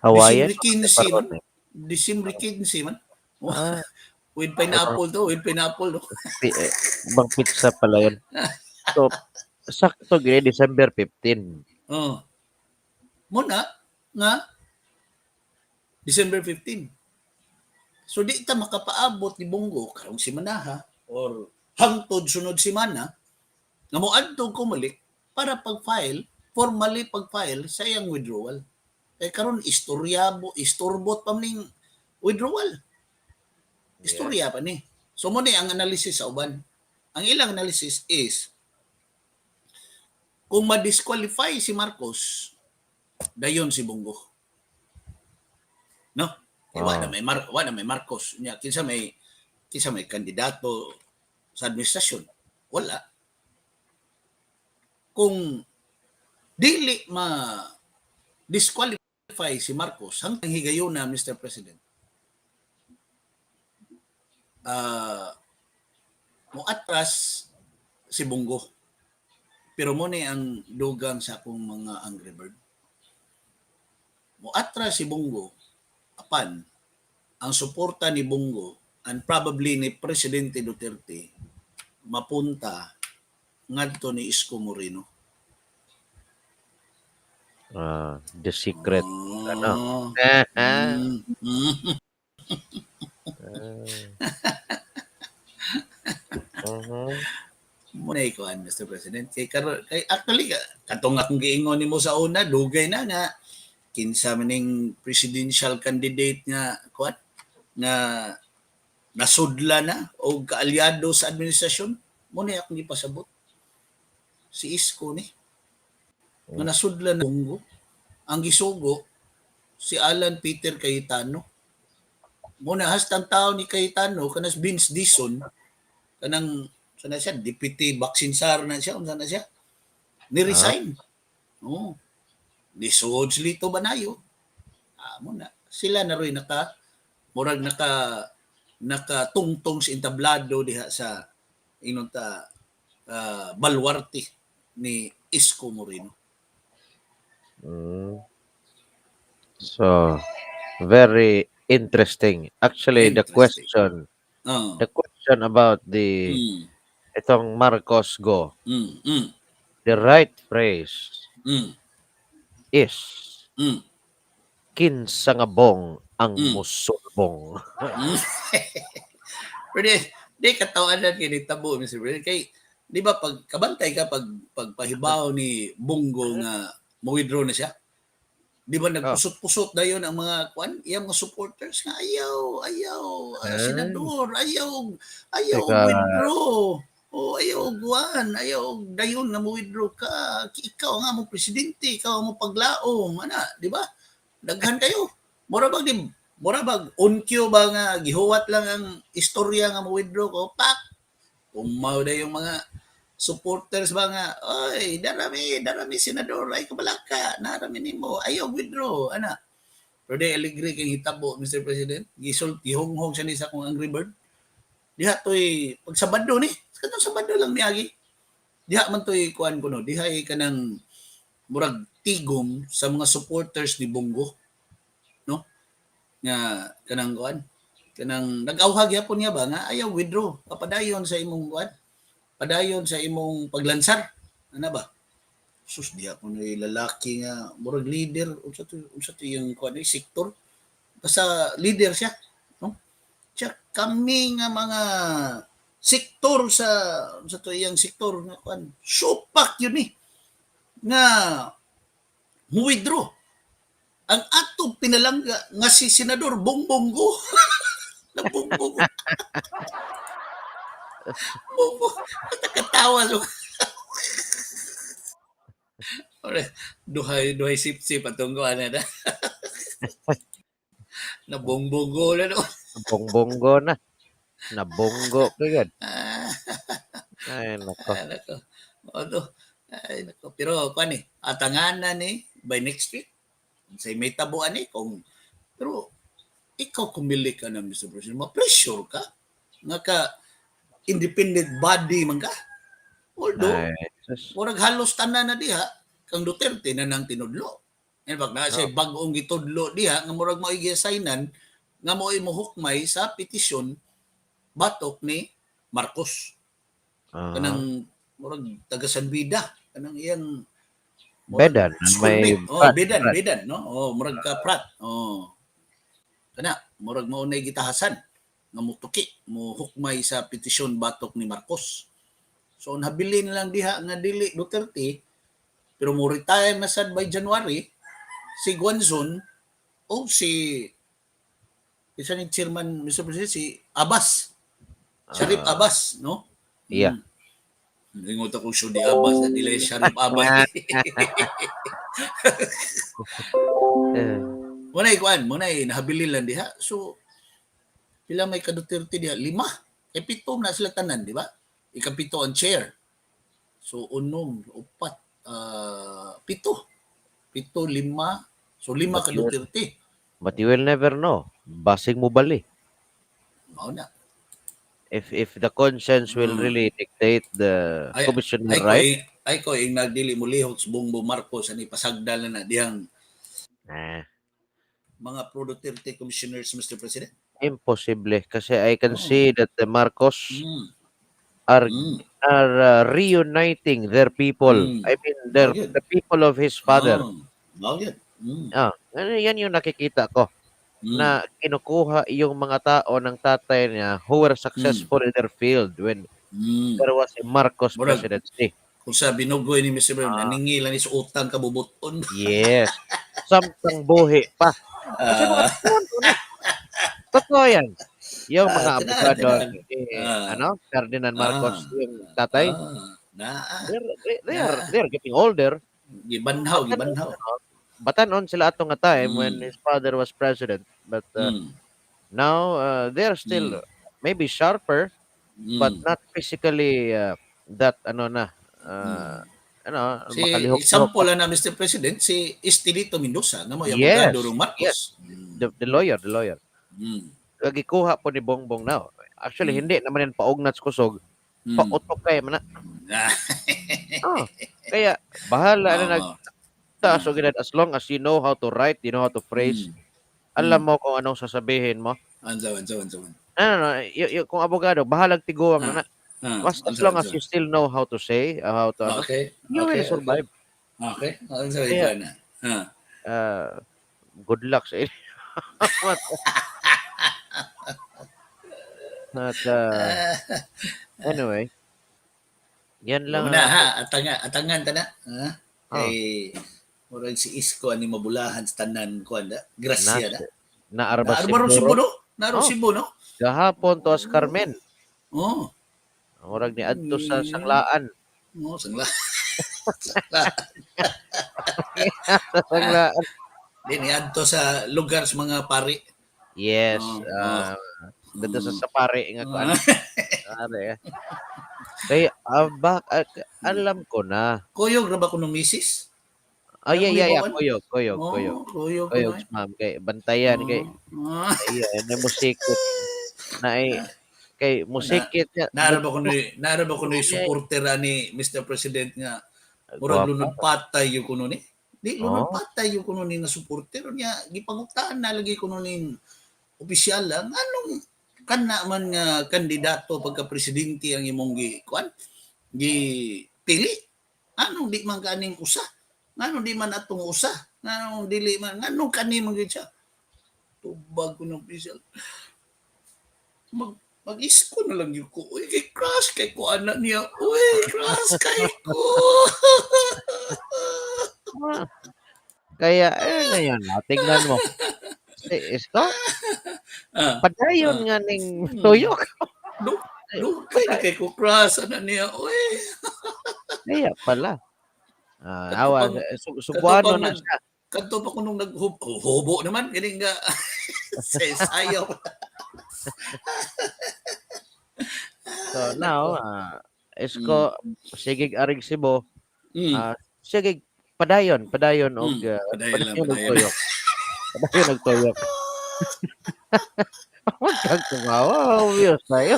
Hawaiian? Disyembre 15 man. Pepperoni. Disyembre 15 man. With pineapple to, with pineapple to. Eh, bang pizza pala yun. So, sakto gyud December 15. Oh. Muna nga December 15. So di ta makapaabot ni Bong Go karong semanaha or Hangtod sunod semana nga moadto Comelec para pag-file, formally pag-file sa iyang withdrawal. Kay karon istorya istorbot pa ning withdrawal. Istorya pa ni. So mo ni ang analysis sa uban. Ang ilang analysis is kung ma-disqualify si Marcos, dayon si Bong Go. No? Eh, wa na may Marcos. Nya kinsa may kandidato sa administrasyon? Wala. Kung dili ma disqualify si Marcos hangtang higayuna, Mr. President, mo atras si Bong Go. Pero mo ni ang dugang sa akong mga Angry Bird. Mo atras si Bong Go apan ang suporta ni Bong Go and probably ni Presidente Duterte mapunta ngadto ni Isko Moreno. Ah, the secret ano. Ah. Mo na ikuan, Mr. President. Kay karon kay actually katong akong giingon nimo sa una, dugay na nga kinsa man ning presidential candidate nga kuan nga nasudla na o kaalyado sa administrasyon. Mo na akong gipasabot. Si Isko ni. Nga nasudla na Bong Go. Ang gisugo si Alan Peter Cayetano. Mo na hastang tao ni Cayetano kanas Vince Dizon, kanang sana siya deputy vaccine czar na siya, unsa na siya, ni resign. Oo. Ni suod si Lito Banayo. Ah, mo na sila na roy naka murag nakatungtong sa entablado diha sa ingon ta balwarte ni Isko Moreno. So, very interesting. Actually, the Interesting. Question, the question about the itong Marcos Go, the right phrase is kinsa nga bong ang musulbong. Pero di katawanan kay tabo, Mr. President. Kay di ba pag kabantay ka pag pagpahibaw ni Bong Go nga mo-withdraw na siya? Di ba nagpusot-pusot dayon ang mga kuan, iyang mga supporters nga ayaw, ayaw, Ay. Senador, ayaw, ayaw Teka. Withdraw. O ayaw kuan, ayaw dayon nga mo withdraw ka. Ikaw nga mo presidente, ikaw ang mo paglaom, ana, di ba? Daghan kayo. Mura bag on cue ba nga gihuwat lang ang istorya nga mo withdraw ko, pak. Umaw na yung mga supporters ba nga, "Oy, darami, darami senador, ay kabalaka, narami nimo, ayaw withdraw," ana. Pero di aligre kay hitabo, Mr. President. Gisult, gihunghong siya ni sa akong Angry Bird. Diha to'y, pag Sabado ni, katong Sabado lang miagi. Diha man to'y kuan kuno, diha ay kanang murag tigom sa mga supporters ni Bong Go. No? Nga kanang kuan, kanang nag-awhag gyapon niya ba nga ayaw withdraw, papadayon sa imong kuan, padayon sa imong paglansar. Ana ba? Sus, diha ko ni lalaki nga murag leader unsa to yung kuan ni sektor. Basta leader siya, no? Siya kami nga mga sektor sa unsa to iyang sektor nga kuan, supak yun ni nga mo-withdraw ang atong pinalangga nga si Senador Bongbong Go. Nabongbong. Bongbong. Nakatawa so. Ore, duhay duhay sip-sip atong kuan na. Nabongbonggo na no. Bongbonggo na. Nabonggo ka gud. Ah, Ay nako. ay, nako. Odo. Ay nako. Pero kuan ni, atanganan ni by next week. Say may tabuan ni kung pero ikaw kumili ka na, Mr. President, ma-pressure ka nga ka independent body man ka. Although, Ay, sus. Murag halos tanan na diha kang Duterte na nang tinudlo. In fact, na siya bag-ong gitudlo diha nga murag mao'y giassignan nga mao'y mohukmay sa petisyon batok ni Marcos. Kanang murag taga San Beda, kanang iyang murag Bedan, may schoolmate. Oh, Prat, Bedan, Prat. Bedan, no? Oh, murag ka Prat. Oh. Kana, murag mao nay gitahasan nga mutuki, mo hukmay sa petisyon batok ni Marcos. So nabilin lang diha nga dili Duterte pero mo retire na sad by January si Guanzon o si isa ni chairman, Mr. President, si Abbas. Sharif Abbas, no? Yeah. Ingot ako siya di Abbas na dili Sharif Abbas. Muna kuan, muna nahabilin lang diha. So pila may ka Duterte diha? Lima. E pito na sila tanan, di ba? Ikapito ang chair. So unom, upat, pito. Pito, lima. So lima ka Duterte. But you will never know. Basig mo bali. Mao na. If the conscience will really dictate the commissioner, Ay ko right? Ay ko ing nagdili mo lihok sa Bongbong Marcos ani pasagdal na na dihang mga pro Duterte commissioners, Mr. President. Imposible kasi I can see that the Marcos are reuniting their people. I mean, their Mao gyud. the people of his father. Oh, mao gyud. Ah, ano, yan yung nakikita ko na kinukuha yung mga tao ng tatay niya who were successful in their field when there was a Marcos Murag, presidency. Kung sa binugoy ni Mr. President, naningi lang ni sa utang kabubuton. Yes. Samtang buhi pa. Kasi mga na. Totoo yan. Yung mga Ah, abogado tinaan. ni ano, Ferdinand Marcos, yung tatay, Naa. they're getting older. Gibanhaw, gibanhaw. Batanon sila ato nga time when his father was president. But now they're still maybe sharper but not physically that ano na ano Si makalihok. Example lang na, Mr. President, si Estelito Mendoza na mo Yes, abogado ng Marcos. Yes. The lawyer. Gikuha po ni Bongbong now. Actually, hindi naman yan paugnat sa kusog. Pautok kay man na. Oh, kaya bahala na nagtaas og edad as long as you know how to write, you know how to phrase, alam mo kung anong sasabihin mo. Ansa, ansa, ansa. No, kung abogado, bahalag tiguang na na. Basta as Ansa, long as ansa. You still know how to say, how to, ano, you will survive. Okay. Ansa na. Good luck sa inyo. But, anyway, yan lang. Muna ha, atanga, atangan ta na. Ha? Oh. Kay murag si Isko ani mabulahan sa tanan kuan da. Grasya da. Naarba Naarba Cebu Cebu. No? Naarba Cebu no? Gahapon to as Carmen. Oh. Murag ni adto sa sanglaan. Oh, sangla. Sa sanglaan. Di ni adto sa lugar sa mga pari. Yes. Oh, Dito sa sapari nga kuan. Pare. Eh. Kay alam ko na. Kuyog ra ba kuno misis? Oh, yeah. Ano? Kuyog, kuyog, Oh, kuyog. kuyog. Kuyog, ma'am. Kay bantayan kay iya na musikit na ay kay musikit niya. Naara ba kuno supporter ani Mr. President nga murag Gwapa. Lunod patay yung kuno ni? Di lunod patay yung kuno ni nga supporter niya, gipangutaan na lagi kuno ning opisyal lang anong kana man nga kandidato pagka presidente ang imong gi kuan gi pili, anong di man kaning usa, nganong di man atong usa, nganong dili man, nganong kani man gyud siya. Tubag ko ng opisyal, mag Isko na lang yun ko. Uy, kay crush kay ko anak niya. Uy, crush kay ko. Ah. Kaya eh ngayon na tingnan mo. Si Isko, padayon nga ning tuyok. Dugay na kay ko crush anak niya. Uy. Kaya pala. Ah, awa sugwano pang na siya. Kadto pa ko nung naghubo naman kini nga sa sayaw. So now, Isko, sige arig Cebu, sige padayon, padayon og Padayon lang, padayon og padayon. tuyok. Padayon og tuyok. Huwag kang tumawa, obvious tayo.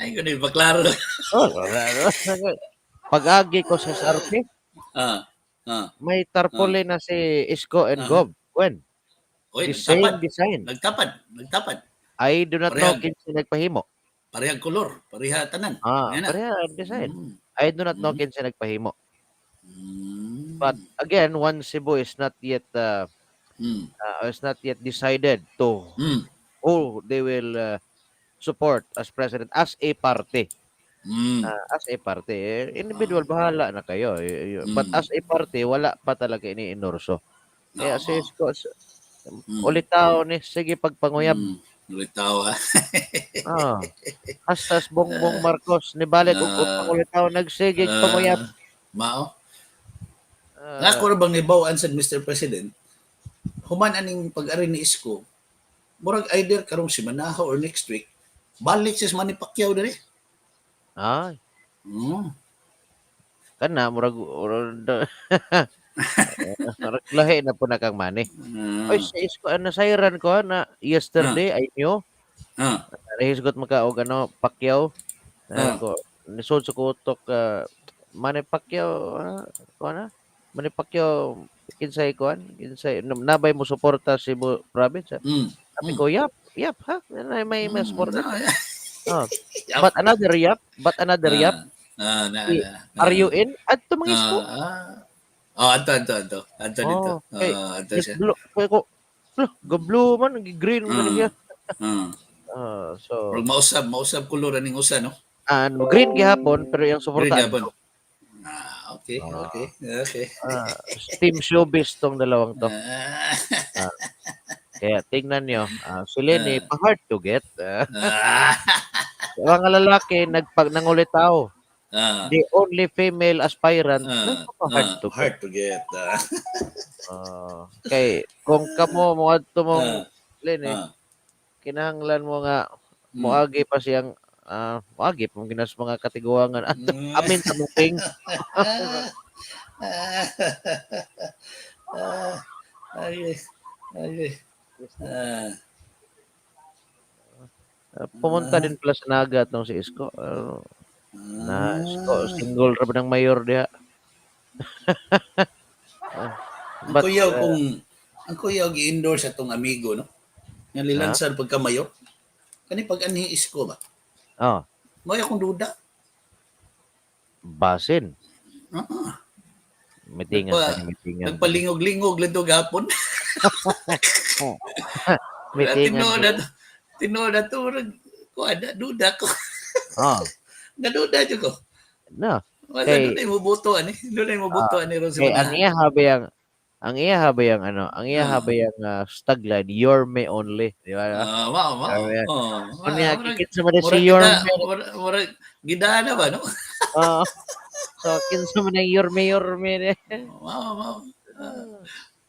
Ay, kuno ipaklaro. Oh, pag-agi ko sa SRP, may tarpaulin na si Isko and Gob. When? Oy, The same nagtapad. Design. Nagtapad, nagtapad. I do not know Parehag. Kinsa nagpahimo. Parehag kolor, pareha tanan. Ah, Ayan na. pareha ang design. I do not know kinsa nagpahimo. But again, One Cebu is not yet decided to who they will support as president as a party. As a party, eh, individual, bahala na kayo. Eh, but as a party, wala pa talaga ini-endorso. Kaya si Isko, ulitaw ni, sige pagpanguyab. Ulitaw ha. Ah. Hasta Bongbong Marcos nibalik og ulitaw, nagsige panguyab. Mao. Ah. Nga ako ra bang nibaw-an sad, Mr. President, human aning pag-ari ni Isko, murag either karong simanaha or next week, balik siya sa Manny Pacquiao diri. Ay. Kana murag lahi na po na kang Manny. Oy, si Isko, ano, nasayran ko na yesterday, I knew. Nahisgot maka og ano, Pacquiao. Ko nisod sa kutok, Manny Pacquiao, kuan na? Manny Pacquiao, kinsay kuan? Kinsay nabay mo suporta Cebu province, ah? Sabi ko, "Yap, yap, ha?" May suporta. No. Oh. Yap. But another yap, but another yap. Na, Si, na, are you in? Adto mga Isko. Oh, adto, adto, adto. Adto dito. Oh, kay Adto siya. Blue, kay ko, lo, go blue man, green man siya. So Murag mausab kolor aning usa, no? Ah, green gihapon pero yung Green suporta gihapon. Ah, okay, okay. Team showbiz tong dalawang to. Kaya tingnan nyo, si Leni, pa hard to get. Mga lalaki nagpag nangulitaw. The only female aspirant, nagpapa hard to get. Hard to get. Kay kung kamo moadto mong Leni, kinahanglan mo nga moagi pa siyang moagi pa ginas mga katiguangan at amin sa mong. Ay, ay. Pumunta din pala sa Naga tong si Isko. Na Isko, single ra ba ng mayor diha? Ang But, kuyaw kung ang kuyaw gi-endorse atong amigo, no? Nga nilansar pagka mayor. Kani pag anhi Isko ba? Oh. Mao akong duda. Basin. Mitingan pa ni mitingan. Nagpalingog-lingog lang to gapon. Mitingan. Tinuod na tinuod na to, murag kuan na duda ko. Naduda jud ko. No. Wala, Kay doon ay muboto ani. Doon ay muboto ani ron sa Kay ang mga. iya habayang ang iya habayang ano, ang iya habayang tagline, "Yorme only," di ba? Ah, mao mao. Sabi, Oh, unya murag kinsa man si murag Yorme. Murag gidana ba, no? Oo. So kinsa man ang Yorme Yorme ni. Mao mao.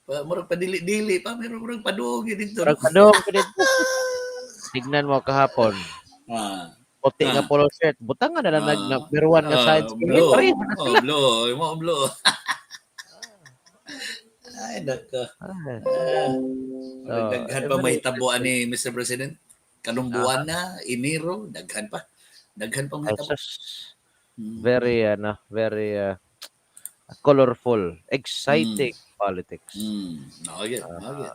Pa, murag padili-dili pa, pero murag paduog dito. Murag padung pa dito. Tignan mo kahapon. Puti nga polo shirt, butangan na lang nag number one nga size. Blue. Pareho na Oh, sila. blue. Mo blue. Ay, nako. So, daghan pa may tabuan ni Mr. President. Karong buwan na, Enero, daghan pa. Daghan pa may Ay, tabo. sus. Very ano, very colorful, exciting politics. Okay, okay.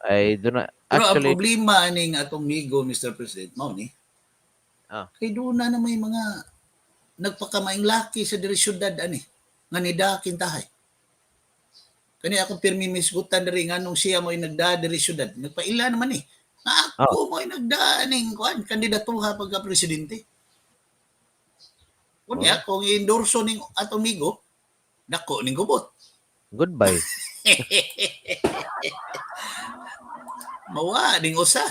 Ay do na Pero ang actually problema aning atong migo, Mr. President, mao ni. Kay doon na na may mga nagpakamaing laki sa diri syudad ani nga nidakin tahay. Kani akong pirmi misgutan diri nganong siya mo'y nagda diri syudad. Nagpaila naman eh. Nga ako mo'y nagda aning kuan kandidatuha pagka presidente. Kunya kung i-endorso ning atong migo, dako ning gubot. Goodbye. Mawa ning usa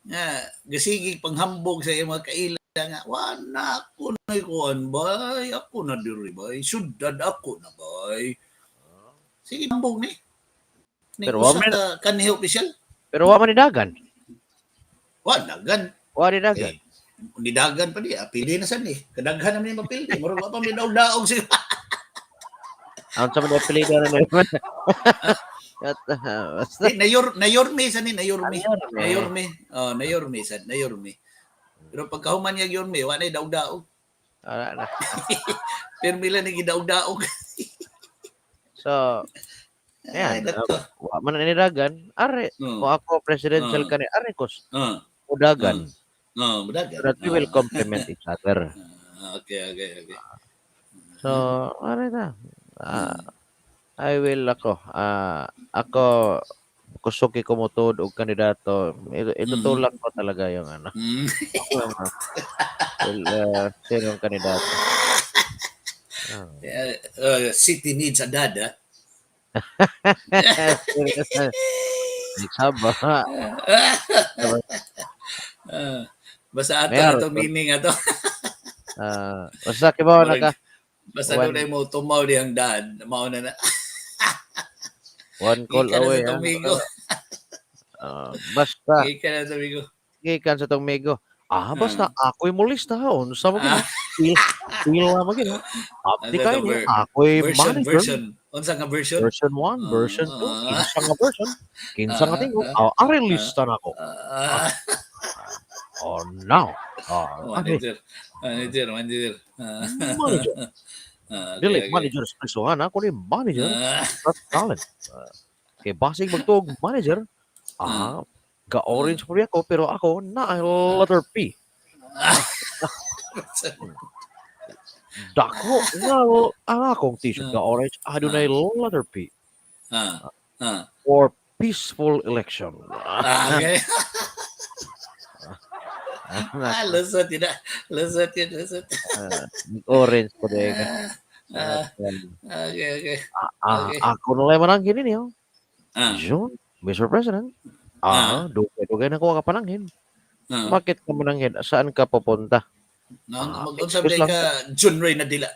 nga gasigig panghambog sa iyang mga kaila nga wa na ako na kuan bay, ako na diri bay, syudad ako na bay. Sige, hambog ni ning Pero usa wa man ka kanhi opisyal. Pero wa man ni dagan. Wa dagan. Wa ni dagan. Eh, nidagan pa di apili na sad ni, kadaghan naman ni mapildi, murag wa pa mi daog-daog siya. Ang sa mga apelido na naman. At, basta Di, nayorme sa ni, nayorme. Nayorme. Nayorme. Oh, nayorme sad, nayorme. Pero pagkahuman niya yorme, wa na daog-daog. Wala na. Pirmi lang ni gidaog-daog. So, Ay, ayan, nako. wa man ni dagan, are kung ako presidential kani, are ko mudagan. Oh, mudagan. So that we will complement each other. Okay. So, are na. I will ako. Ako kusog kay ko motuod og kandidato, itutulak ko talaga yung ano, yung, well, sinong kandidato. Ah. Yeah, city needs a dad, ah. Saba. Ah, basta ato Mayor, na to meaning ato. Ah, basta kibaw na ka. Basta doon mo tumaw dihang dad, mao na na. One call Gikan na away. sa Domingo. Ah, basta Gikan na sa Domingo. Gikan sa Domingo. Ah, basta ako'y molista, unsa mo gid? Feel, feel na mo gid. Abdi Ano kayo, to, ako'y version, manager. Version. Unsa nga version? Version 1, version 2, kinsa nga version, kinsa nga tingog, ari lista na ko. Oh, now. Ah, ari, Manager. Manager, manager. Manager. Okay, Dili, okay. manager sa prisuhan, ako ni manager. That's talent. Kay basig magtuog manager, ga-orange po ako, pero ako na letter P. Dako nga ang akong t-shirt ga-orange, adunay letter P. For peaceful election. Ah, okay. Lusot yun na. Lusot yun, lusot. Orange po din. Okay. Ako na lang mananghin ninyo. June, Mr. President. Dugay-dugay na ko ka pananghin. Bakit ka mananghin? Saan ka pupunta? No, mag-unsa Excuse lang. ka June Ray na dila.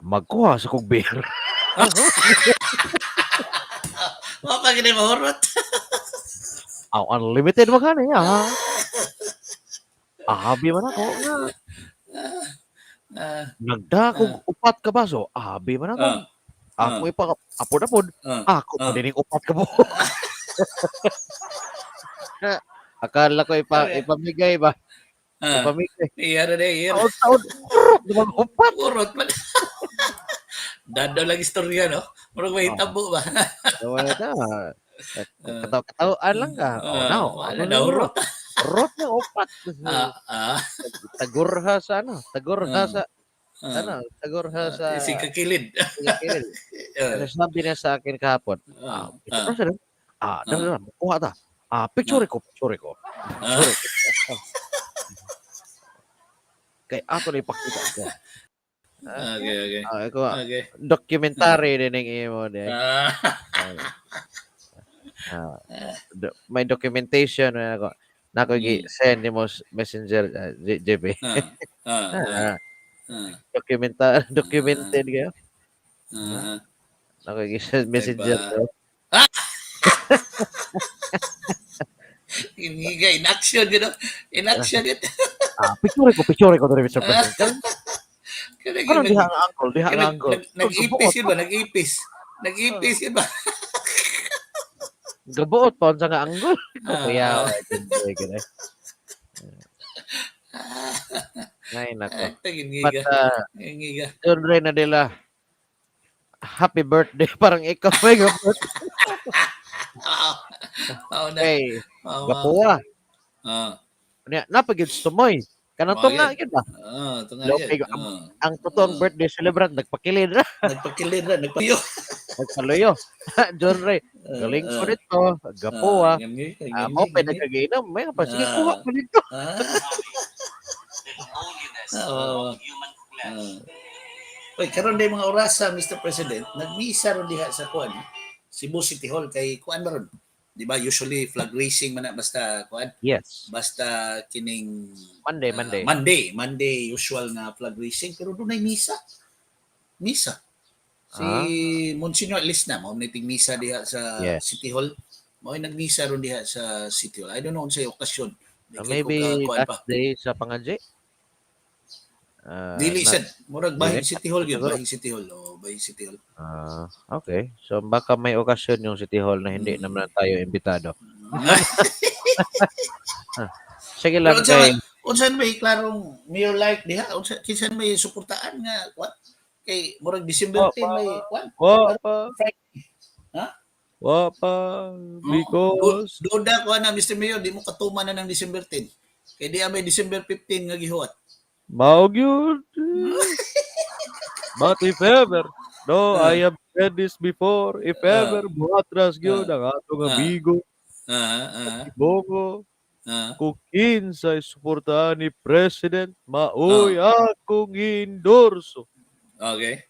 Magkuha sa kog beer. Wa pa gini mahurot. Aw, unlimited magani ah. Abi man ako nga. Nagda kog upat ka baso. Abi man ako. Ako ipa apod-apod. Ako pa din upat ka buok. Akala ko ipamigay ba? Ipamigay. Iya na iya. Taon-taon. Urot naman upat. Urot man. Dado lang istorya, no? Murag may tabo ba? Wala na. Kataw-katawaan lang ka. Oh, now. Wala Ano na, na, urot. Urot na upat. Tagurha sa ano? Tagurha sa ano? Tagurha sa Si kakilid. Kakilid. Ano sabi niya sa akin kahapon? Mr. President, dali na, kuha ta. Picture ko, picture ko. Picture ko. Kay ato na ipakita ko. Okay. Ikaw, Okay. Documentary din ang imo di. May documentation na ako. Nako gi-send nimo messenger, JP. Documented kayo. Nako gi-send messenger Diba? to. Iniga, in action, you know? In action, yun. Picture ko diri, Mr. President. Karon diha ang angle, diha ang angle. Nag-ipis yun ba? Nag-ipis. Nag-ipis yun ba? Gabuot pa unsa nga angle. Kuya, gani. Ay nako. Tagin But ngiga. Ngiga. John Ray Nadila, happy birthday. Parang ikaw may birthday. Oo na. Hey, Oo. gapuwa. Nya, napagid tumoy. Kanang tunga Mga gyud ba? Tunga Lopig, yun. Ang totoong birthday celebrant nagpakilid ra. Nagpakilid ra, nagpayo. Nagpaluyo. John Ray, galing ko nito, gapuwa. Mo pa nagkaginom, may pa sige kuha ko nito. Oo. Uy, karon day mga orasa, Mr. President, nagmisa ron diha sa kuan, Cebu City Hall kay kuan ba ron? Di ba usually flag raising man na basta kuan, basta kining Monday, Monday. Monday, Monday usual nga flag raising pero dunay misa. Misa. Si Monsignor Lisna mao ni misa diha sa City Hall. Mao nagmisa ron diha sa City Hall. I don't know unsay okasyon. Di kay ko Maybe ka- kuan pa. last day sa pangadji. Dili sad murag bahin Dili? City Hall yun, Siguro. bahin City Hall. Oh, bahin City Hall. Okay. So baka may okasyon yung City Hall na hindi naman tayo imbitado. Sige lang Pero unsa kay unsa may klarong mayor like diha? Unsa kinsa may suportaan nga what? Kay murag December Oh, 10 may kuan. Wa pa. Friday. Ha? Wa pa because Duda ko na Mr. Mayor, di mo katuma na ng December 10. Kay di may December 15 nga gihuwat. Mao gyud. But if ever No, I have said this before. If ever muatras gyud ang atong amigo si Bong Go, kung kinsay suportahan ni President, maoy akong endorso. Okay.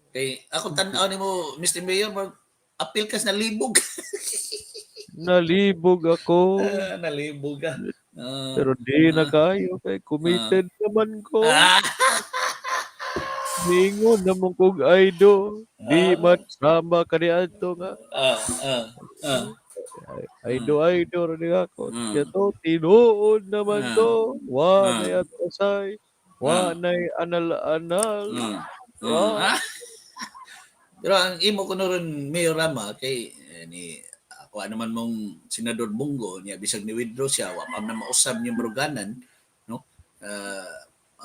Kay ako tan-aw nimo, Mr. Mayor, mag apil kas nalibog. Nalibog ako. Ah, nalibog ka. Pero di na kayo kay committed naman ko. Ningon naman kog idol. Di man sama kaniadto nga. Idol, idol ni ako. Kaya to, tinuod naman to. Wa nay atrasay. Wa nay anal-anal. Wa. Pero ang imo ko ron, Mayor Rama, kay ni ako naman mong Senador Bong Go niya, bisag ni withdraw siya, wa pa man mausab niyang baruganan, no?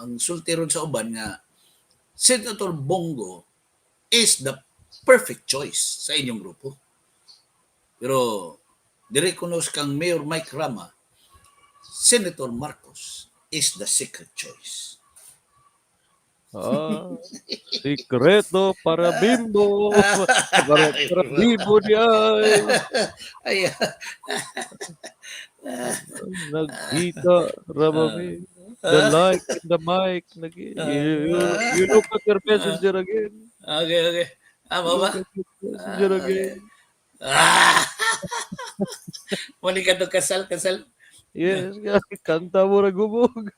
Ang sulti ron sa uban nga Senator Bong Go is the perfect choice sa inyong grupo. Pero dire kuno kang Mayor Mike Rama, Senator Marcos is the secret choice. Ah, sikreto para bimbo. Para bimbo di ay. Ay, Nagkita ramami. The like and the mic. Nag, you look at your messenger again. Okay. Ah, You ba? look at your messenger again. Ah! Mali ka to kasal, kasal. Yes, kanta mo ra gubog.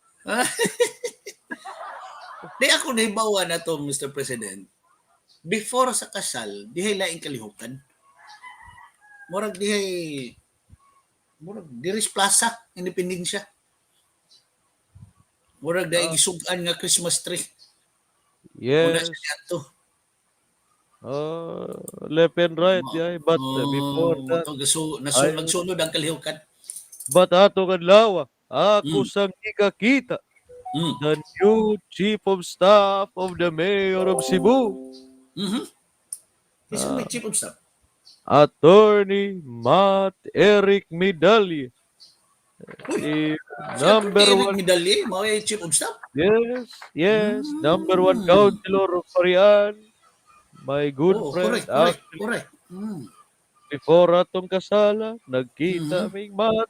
Di ako nahibawa na to, Mr. President. Before sa kasal, dihay laing kalihukan. Murag dihay murag Diris Plaza, Independencia. Murag dihay gisugan nga Christmas tree. Una siya niadto. Left and right, yeah, but before that, Oh, nasu, nagsunod ang kalihukan. But atong adlaw, ako sang gikakita, the new chief of staff of the mayor of Cebu, Kinsa may chief of staff? Attorney Matt Eric Medalye. Uy, Si si number Attorney Eric one, Medalye, mao ay chief of staff? Yes, number one councilor of Parian, my good friend. Correct, Actually, before atong kasala, nagkita ming Matt,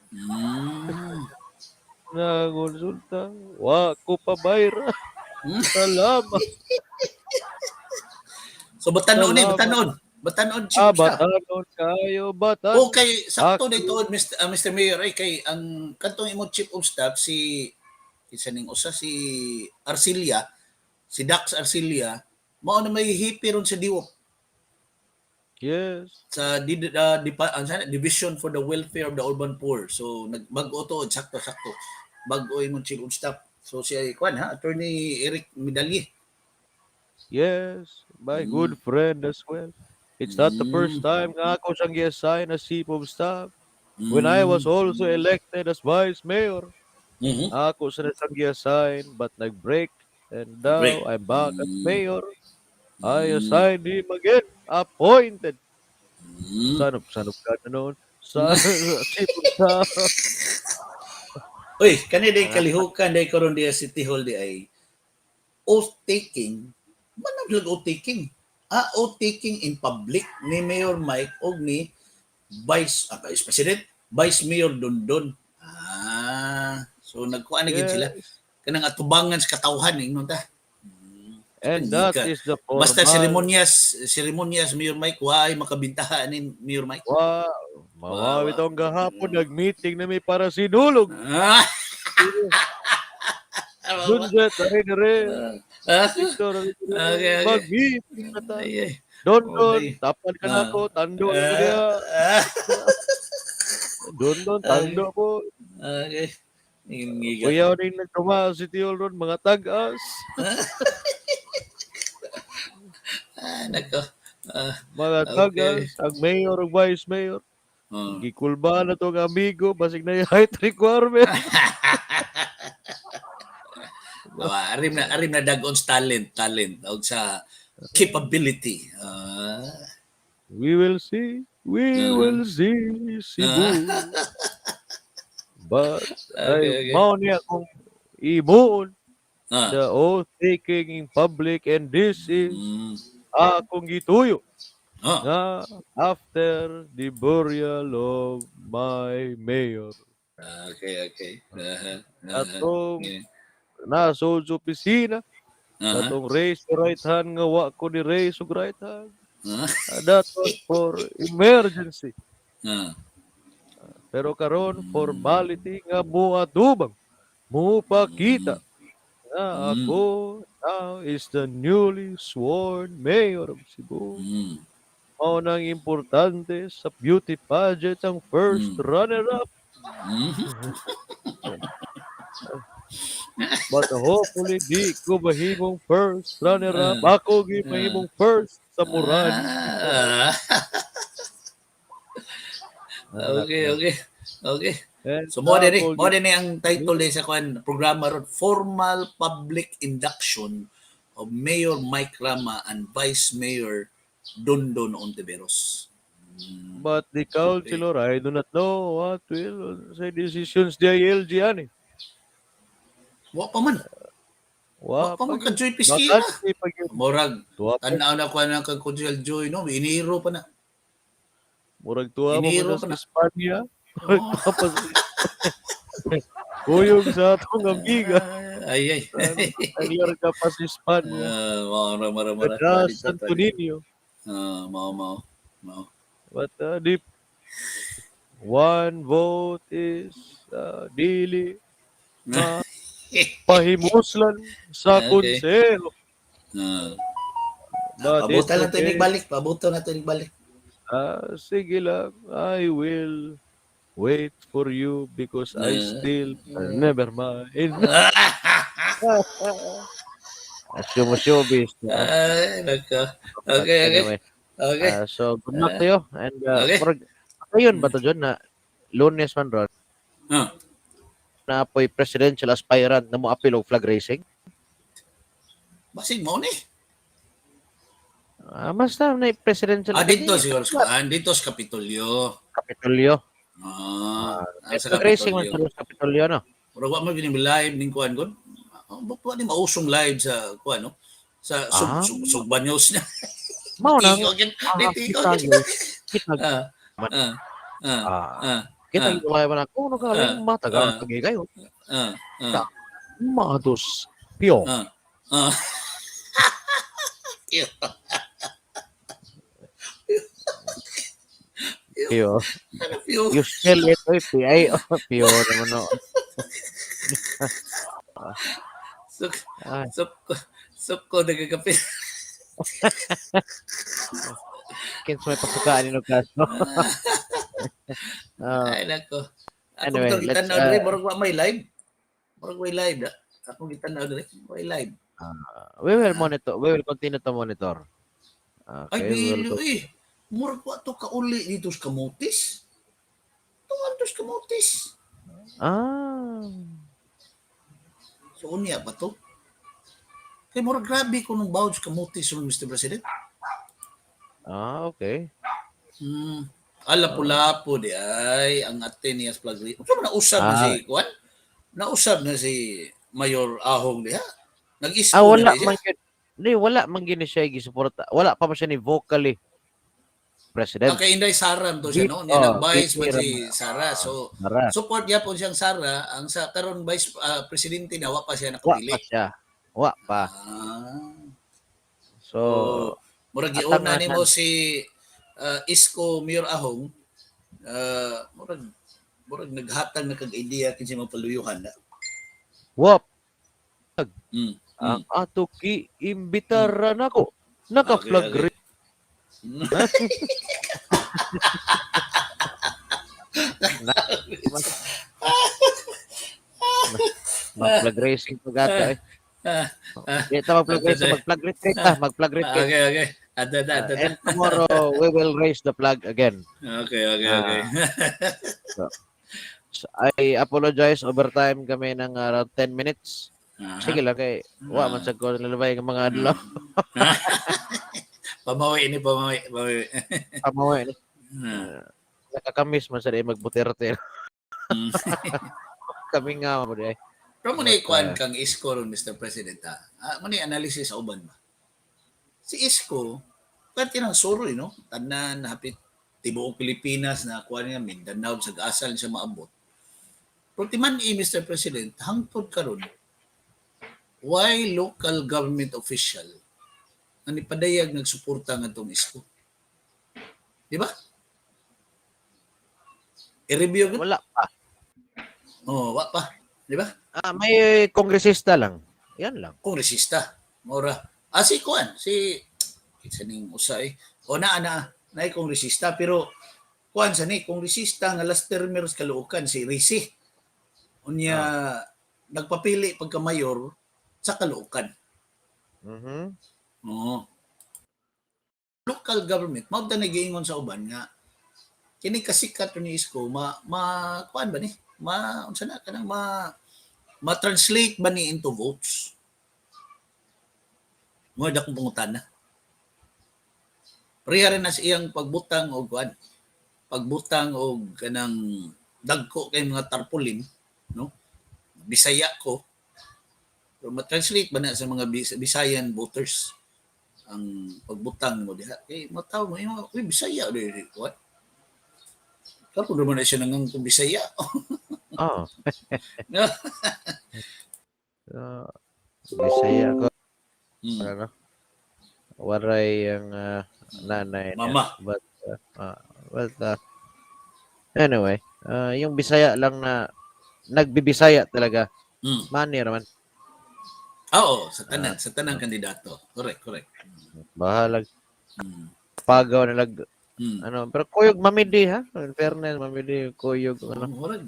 nangonsulta, wa ko pabayra. Salamat. So batanon ni, Salamat. Batanon. Batanon chief Ah, of staff. Batanon kayo, batanon. Okay, sakto Ako. dito, Mr. Mr. Mayor, ay kay ang katong imong chief of staff si isa ning usa si Arcilia, si Dax Arcilia, mao na may hipi ron sa DWOP sa Division for the Welfare of the Urban Poor. So nagbag-o to, sakto sakto. Bag-o imong chief of staff. So si kwan ha, Attorney Eric Medalye. Yes, my good friend as well. It's not the first time nga ako siyang gi-assign as chief of staff. When I was also elected as vice mayor, ako sa siyang gi-assign but nag-break and now Break. I'm back as mayor. I assigned him again, appointed. Sanop ka na noon. Sa chief of staff. Uy, kani day kalihukan day karon diya City Hall di ay oath taking. Manang oath taking? Ah, oath taking in public ni Mayor Mike og ni Vice President, Vice Mayor Dondon. Ah, so nagkuan na gid sila kanang atubangan sa katawhan ingnon ta. And that Ka. is the Basta formal. Seremonyas, seremonyas, Mayor Mike, why makabintahan ni Mayor Mike? Wow. Mawawi tong gahapon, nag-meeting na may para sinulog. Ah. Dunjet, are dire. Ah. Victor, are dire. Okay. Mag-meeting na ta. Ay, ay. Don, Oh, Don, day. tapan ka na ako, tando na niya. Don, Don, tando ko. Okay. Ngiga. Kuya rin nagtuma si Tio ron, mga tag-as. Ah, nako. Mga Okay. tag-as, ang mayor ug vice mayor. Oh. Gikulba na tong amigo, basig na yung height requirement. Awa, arim na dag-on sa talent, talent og sa capability. Ah. We will see. We will see Cebu. But ay, mao niya kung imuon the oath taking in public and this is Akong gituyo nga after the burial of my mayor. Atong nasod sa opisina, atong raise the right hand nga wa ko ni raise og right hand. That was for emergency. Pero karon formality nga muatubang, mupakita nga ako now is the newly sworn mayor of Cebu. Mao nang importante sa beauty pageant ang first runner-up. But hopefully di ko mahimong first runner-up. Ako gi mahimong first sa Muran. Okay. And So ako mo din ang title din sa kuan programa ron, Formal Public Induction of Mayor Mike Rama and Vice Mayor Dondon Ontiveros. But the councilor, I do not know what will say decisions DILG ani. Wa pa man. Wa Wa pa man pa ka Joy Pisquina. Bakante pa gyud. Murag Tuwa pa. tan-aw na kuan ang kang Consuel Joy, no, Enero pa na. Murag tuwa pa Enero man pa sa na. Espanya. Murag tuwa pa sa Kuyog sa atong amiga. Ay ay. Ang ka pa sa Espanya. Ah, mao ra mara mara. Kadras Santo Niño. Ah, mao mao. Mao. But the one vote is dili pahimuslan sa konseho. But it's Pabutan na to okay. balik, pabutan na to balik. Ah, sige lang, I will wait for you because I still never mind. Assume showbiz. Ay, nako. Okay. Anyway, so good luck to you. And murag, ayun ba to, John, na Lunes man ron, na po'y presidential aspirant na mo apil og flag raising? Basig mo ni. Ah, basta na presidential. Ah, dito siguro. Ah, dito sa Kapitolyo. Kapitolyo. Ah, May sa flag raising man Kapitolyo. sa Kapitolyo, no? Murag wa mo gini live ning kuan gon. Ah, wa ni mausong live sa kuan, no? Sa sub, sub, Sugba News na. Mao nang Tiko gid. Tiko kita gid. gyud. Kita kita gyud live na kung nagaling matagal kagi kayo. Mados Pio. Pio. Ano, Pio? You spell it, oy, P I O Pio naman, no. So, Ay, so ko nagkakape. Kins may pasukaan ni kaso. Ay nako. Ako Anyway, anyway, let's, gitanaw diri, murag wa may live. Murag way live da. Ako gitanaw diri, way live. We will monitor. We will continue to monitor. Ay Okay, we will dili eh. Murag wa to kauli dito sa Camotes. Tungan to sa Camotes. So unya ba to? Kay murag grabe ko nung bawd sa Camotes ron, Mr. President. Ah, okay. Ala pula-lapo di ay ang ate niya sa flag. Unsa man nausab na si Kuan? Nausab na si Mayor Ahong diha. Nag-isko Ah, wala na di siya. man gyud. Di, wala man gyud ni siya gisuporta. Wala pa man siya ni vocally president. Ah, kay Inday Sara to siya, no? Niya Oh, nag-vice man VP si Sara. So Sara. support gyapon siyang Sara, ang sa karon vice presidente na wa pa siya Wa nakapili. pa siya. Wa pa. So, So, murag atang giuna nimo si Isko Mayor Ahong, murag naghatag na kag idea kinsa mapaluyuhan na. Wop, ang ato ki-imbitaran ako. Naka-flag Mag-flag racing pag ata eh. Di ta mag-flag racing, mag-flag retreat ta, mag-flag retreat. Okay. Ada ada ada. And tomorrow we will raise the flag again. Okay. So, I apologize, overtime kami ng around 10 minutes. Sige lang kay wa man sad ko nalabay ng mga adlaw. Pamawi ni pamawi, pamawi. Pamawi ni. Nakakamis man sad ay magbuterte. Kami nga mo di ay. Pero mo ni But, kuan kang isko ron, Mr. President, ha. Ah, mo ni analysis sa uban ba? Si Isko, pwede ng suroy, no? Tanan, hapit tibuok Pilipinas na kuha niya, Mindanao, sa asal siya maabot. Pero timan i, Mr. President, hangtod karon, why local government official ang nipadayag nagsuporta ngadtong Isko? Di ba? I-review gud? Wala pa. Oh, wa pa. Di ba? Ah, may kongresista lang. Yan lang. Kongresista. Mora. Ah, si kuan, si kinsa ning usa eh. O naa na, naay kongresista pero kuan sa ni kongresista nga last termer sa Caloocan si Risi. Unya nagpapili pagka mayor sa Caloocan. Oo. Local government mao ta nagiingon sa uban nga kini kasikat ni Isko ma ma kuan ba ni? Ma unsa na kanang ma ma-translate ba ni into votes? Mo da kong pangutana. Pareha rin na sa iyang pagbutang og kuan. Pagbutang og kanang dagko kay mga tarpaulin, no? Bisaya ko. Pero ma-translate ba na sa mga Bisayan voters ang pagbutang mo diha? Kay mataw mo yung uy, Bisaya di what? Karon naman na siya nangang kung Bisaya. Oo. Bisaya ko. Ano? Waray ang nanay niya. Mama. But anyway, yung Bisaya lang na nagbibisaya talaga. Manny raman. Oo, sa tanang kandidato. Correct, correct. Bahalag pagaw na lag ano, pero kuyog mamidi ha. In fairness, mamidi kuyog ano. Murag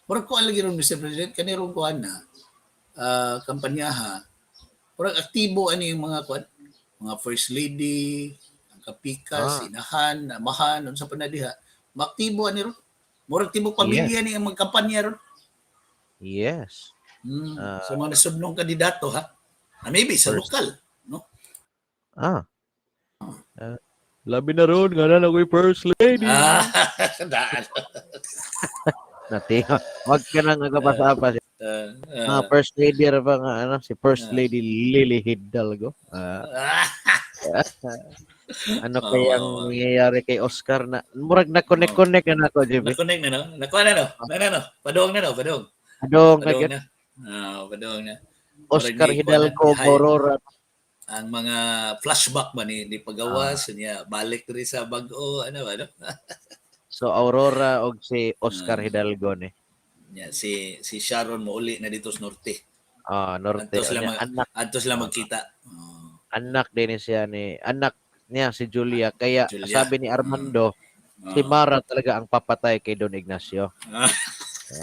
murag kuan lagi ron, Mr. President, kani ron kuan na kampanya ha. Murag aktibo ani yung mga kuan, mga first lady, ang kapikas, inahan, amahan, unsa pa na diha. Maaktibo ani ron. Murag tibok pamilya ni ang magkampanya ron. Sa mga nasudnong kandidato ha. Ah, maybe sa lokal, no? Ah. Labi na ron, nga na ako'y first lady. Ah, daan. Nati, wag ka nang nagapasa-apas. Mga first lady ra ba nga ano, si First Lady Lily Hidalgo. Ano kaya ang mangyayari kay Oscar na murag na connect-connect na nako, JB. Na-connect na, no? Nakuha na, no? Na, na, no? Padong na, no? Padong. Adong na Padong gyud. na. Ah, padong na. Oscar Murag ni- Hidalgo Hay. Aurora. Ang mga flashback ba ni pagawas niya balik diri sa bag-o ano ba, no? So Aurora og si Oscar Hidalgo ni. Nya si si Sharon mouli na dito sa norte. Ah, Norte. Adto sila Unya, anak adto sila magkita. Oh, anak din ni siya ni anak niya si Julia, kaya Julia. sabi ni Armando si Mara talaga ang papatay kay Don Ignacio.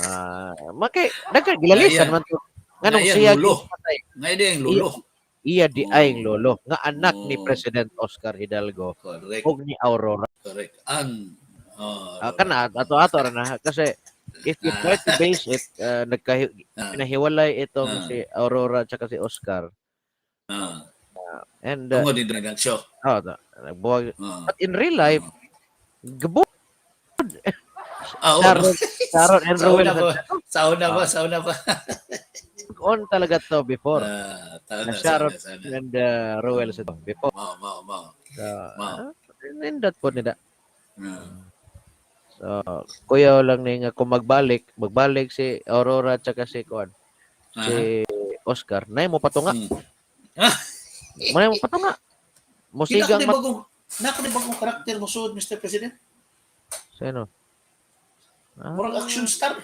Ah, maki nagkagilalisan man to. Nganong Ngaya, siya lulo. gipatay? Ngay di ang lolo. Iya di ay ang lolo nga anak ni President Oscar Hidalgo ug ni Aurora. Correct. Ang oh, Ah, kana ato-ato ra na kasi if you try to base it pinahiwalay itong si Aurora at si Oscar and Tungod ni Don Ignacio. oh, nagbuwag. But in real life, gabo Ah, oo, Sharon, no? Sharon and Sa Ruel una pa, sa una pa, sa una pa. On talaga to before. Ah, taon Na na, sa Sharon una, sa una. and Ruel sa before. Mao, mao, mao. So, Mao. nindot po nila. So, kuya lang ni nga kung magbalik, magbalik si Aurora at saka si Kuan, si Oscar, nay mo patunga. Nay mo patunga. Kita ko Musigang ni mat bagong nako ni bagong karakter mo suod, Mr. President. Sino? Ah. Murag action star.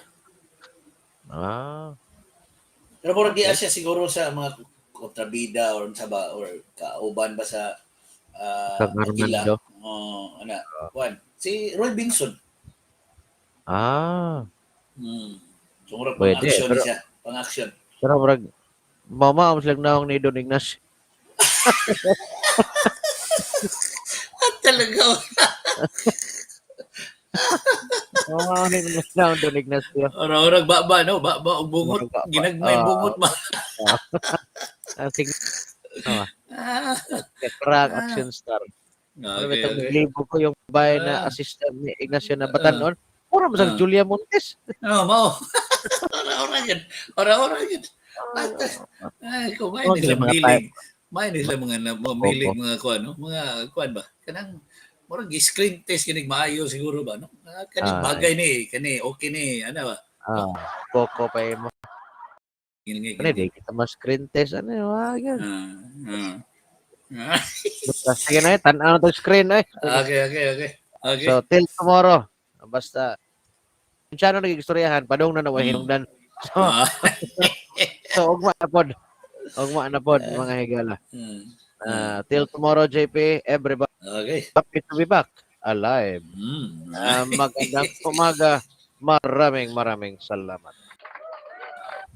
Pero murag di siya siguro sa mga kontrabida or sa ba or kauban ba sa Sa Agila. Armando. Oh, ana. Kuan. Si Roy Benson. So murag pang Pwede, action pero siya, pang action. Pero murag mama ang silang naong ni Don Ignacio. At talaga. Mama ang naong Don Ignacio. Ora-ora ba no, ba og bungot, Murag ba-ba. ginagmay bungot ba. Ang sig ah. Crack action star. Pero itong libo ko yung bahay na assistant ni Ignacio na Batanon. Mura mo sa Julia Montes. Oh, mao. Ora-ora yun. Ora-ora yun. Ay, kumain Oh, nila mga bilig. May nila mga na mamilig mga kuan, no? Mga kuan ba? Kanang murag screen test kinig maayo siguro ba, no? Ah, kani bagay ni, kani okay ni, ano ba? Ah, koko pa mo. Gini Ano, di kita ma-screen test. Ano, ah, yan. Ah. Basta, sige na eh, tan-aw na tong screen eh. Okay. So, till tomorrow. Basta, kung siya na nagigistoryahan, padong na naway hinungdan. So, so ugma na pod. Ugma na pod, mga higala. Till tomorrow, JP, everybody, happy to be back. Alive. Magandang umaga. Maraming maraming salamat.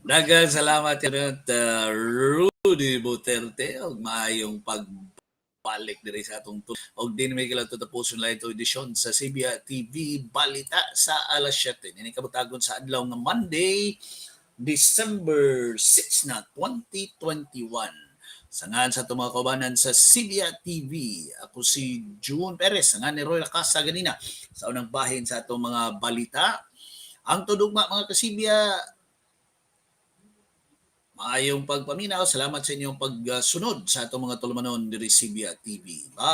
Daghang salamat kanat Rudy Duterte og maayong pagbalik diri sa atong og di may kailangan tatapuson lang ito edisyon sa Sibya TV Balita sa alas 7. Ini kabutagon sa adlaw nga Monday, December 6 na 2021. Sangan sa atong mga kaubanan sa Sibya TV. Ako si June Perez, sangan ni Roy Lacasa ganina sa unang bahin sa atong mga balita. Ang tudugma, mga kasibya, maayong pagpaminaw. Salamat sa inyong pagsunod sa atong mga tulumanon diri Sibya TV. Bye.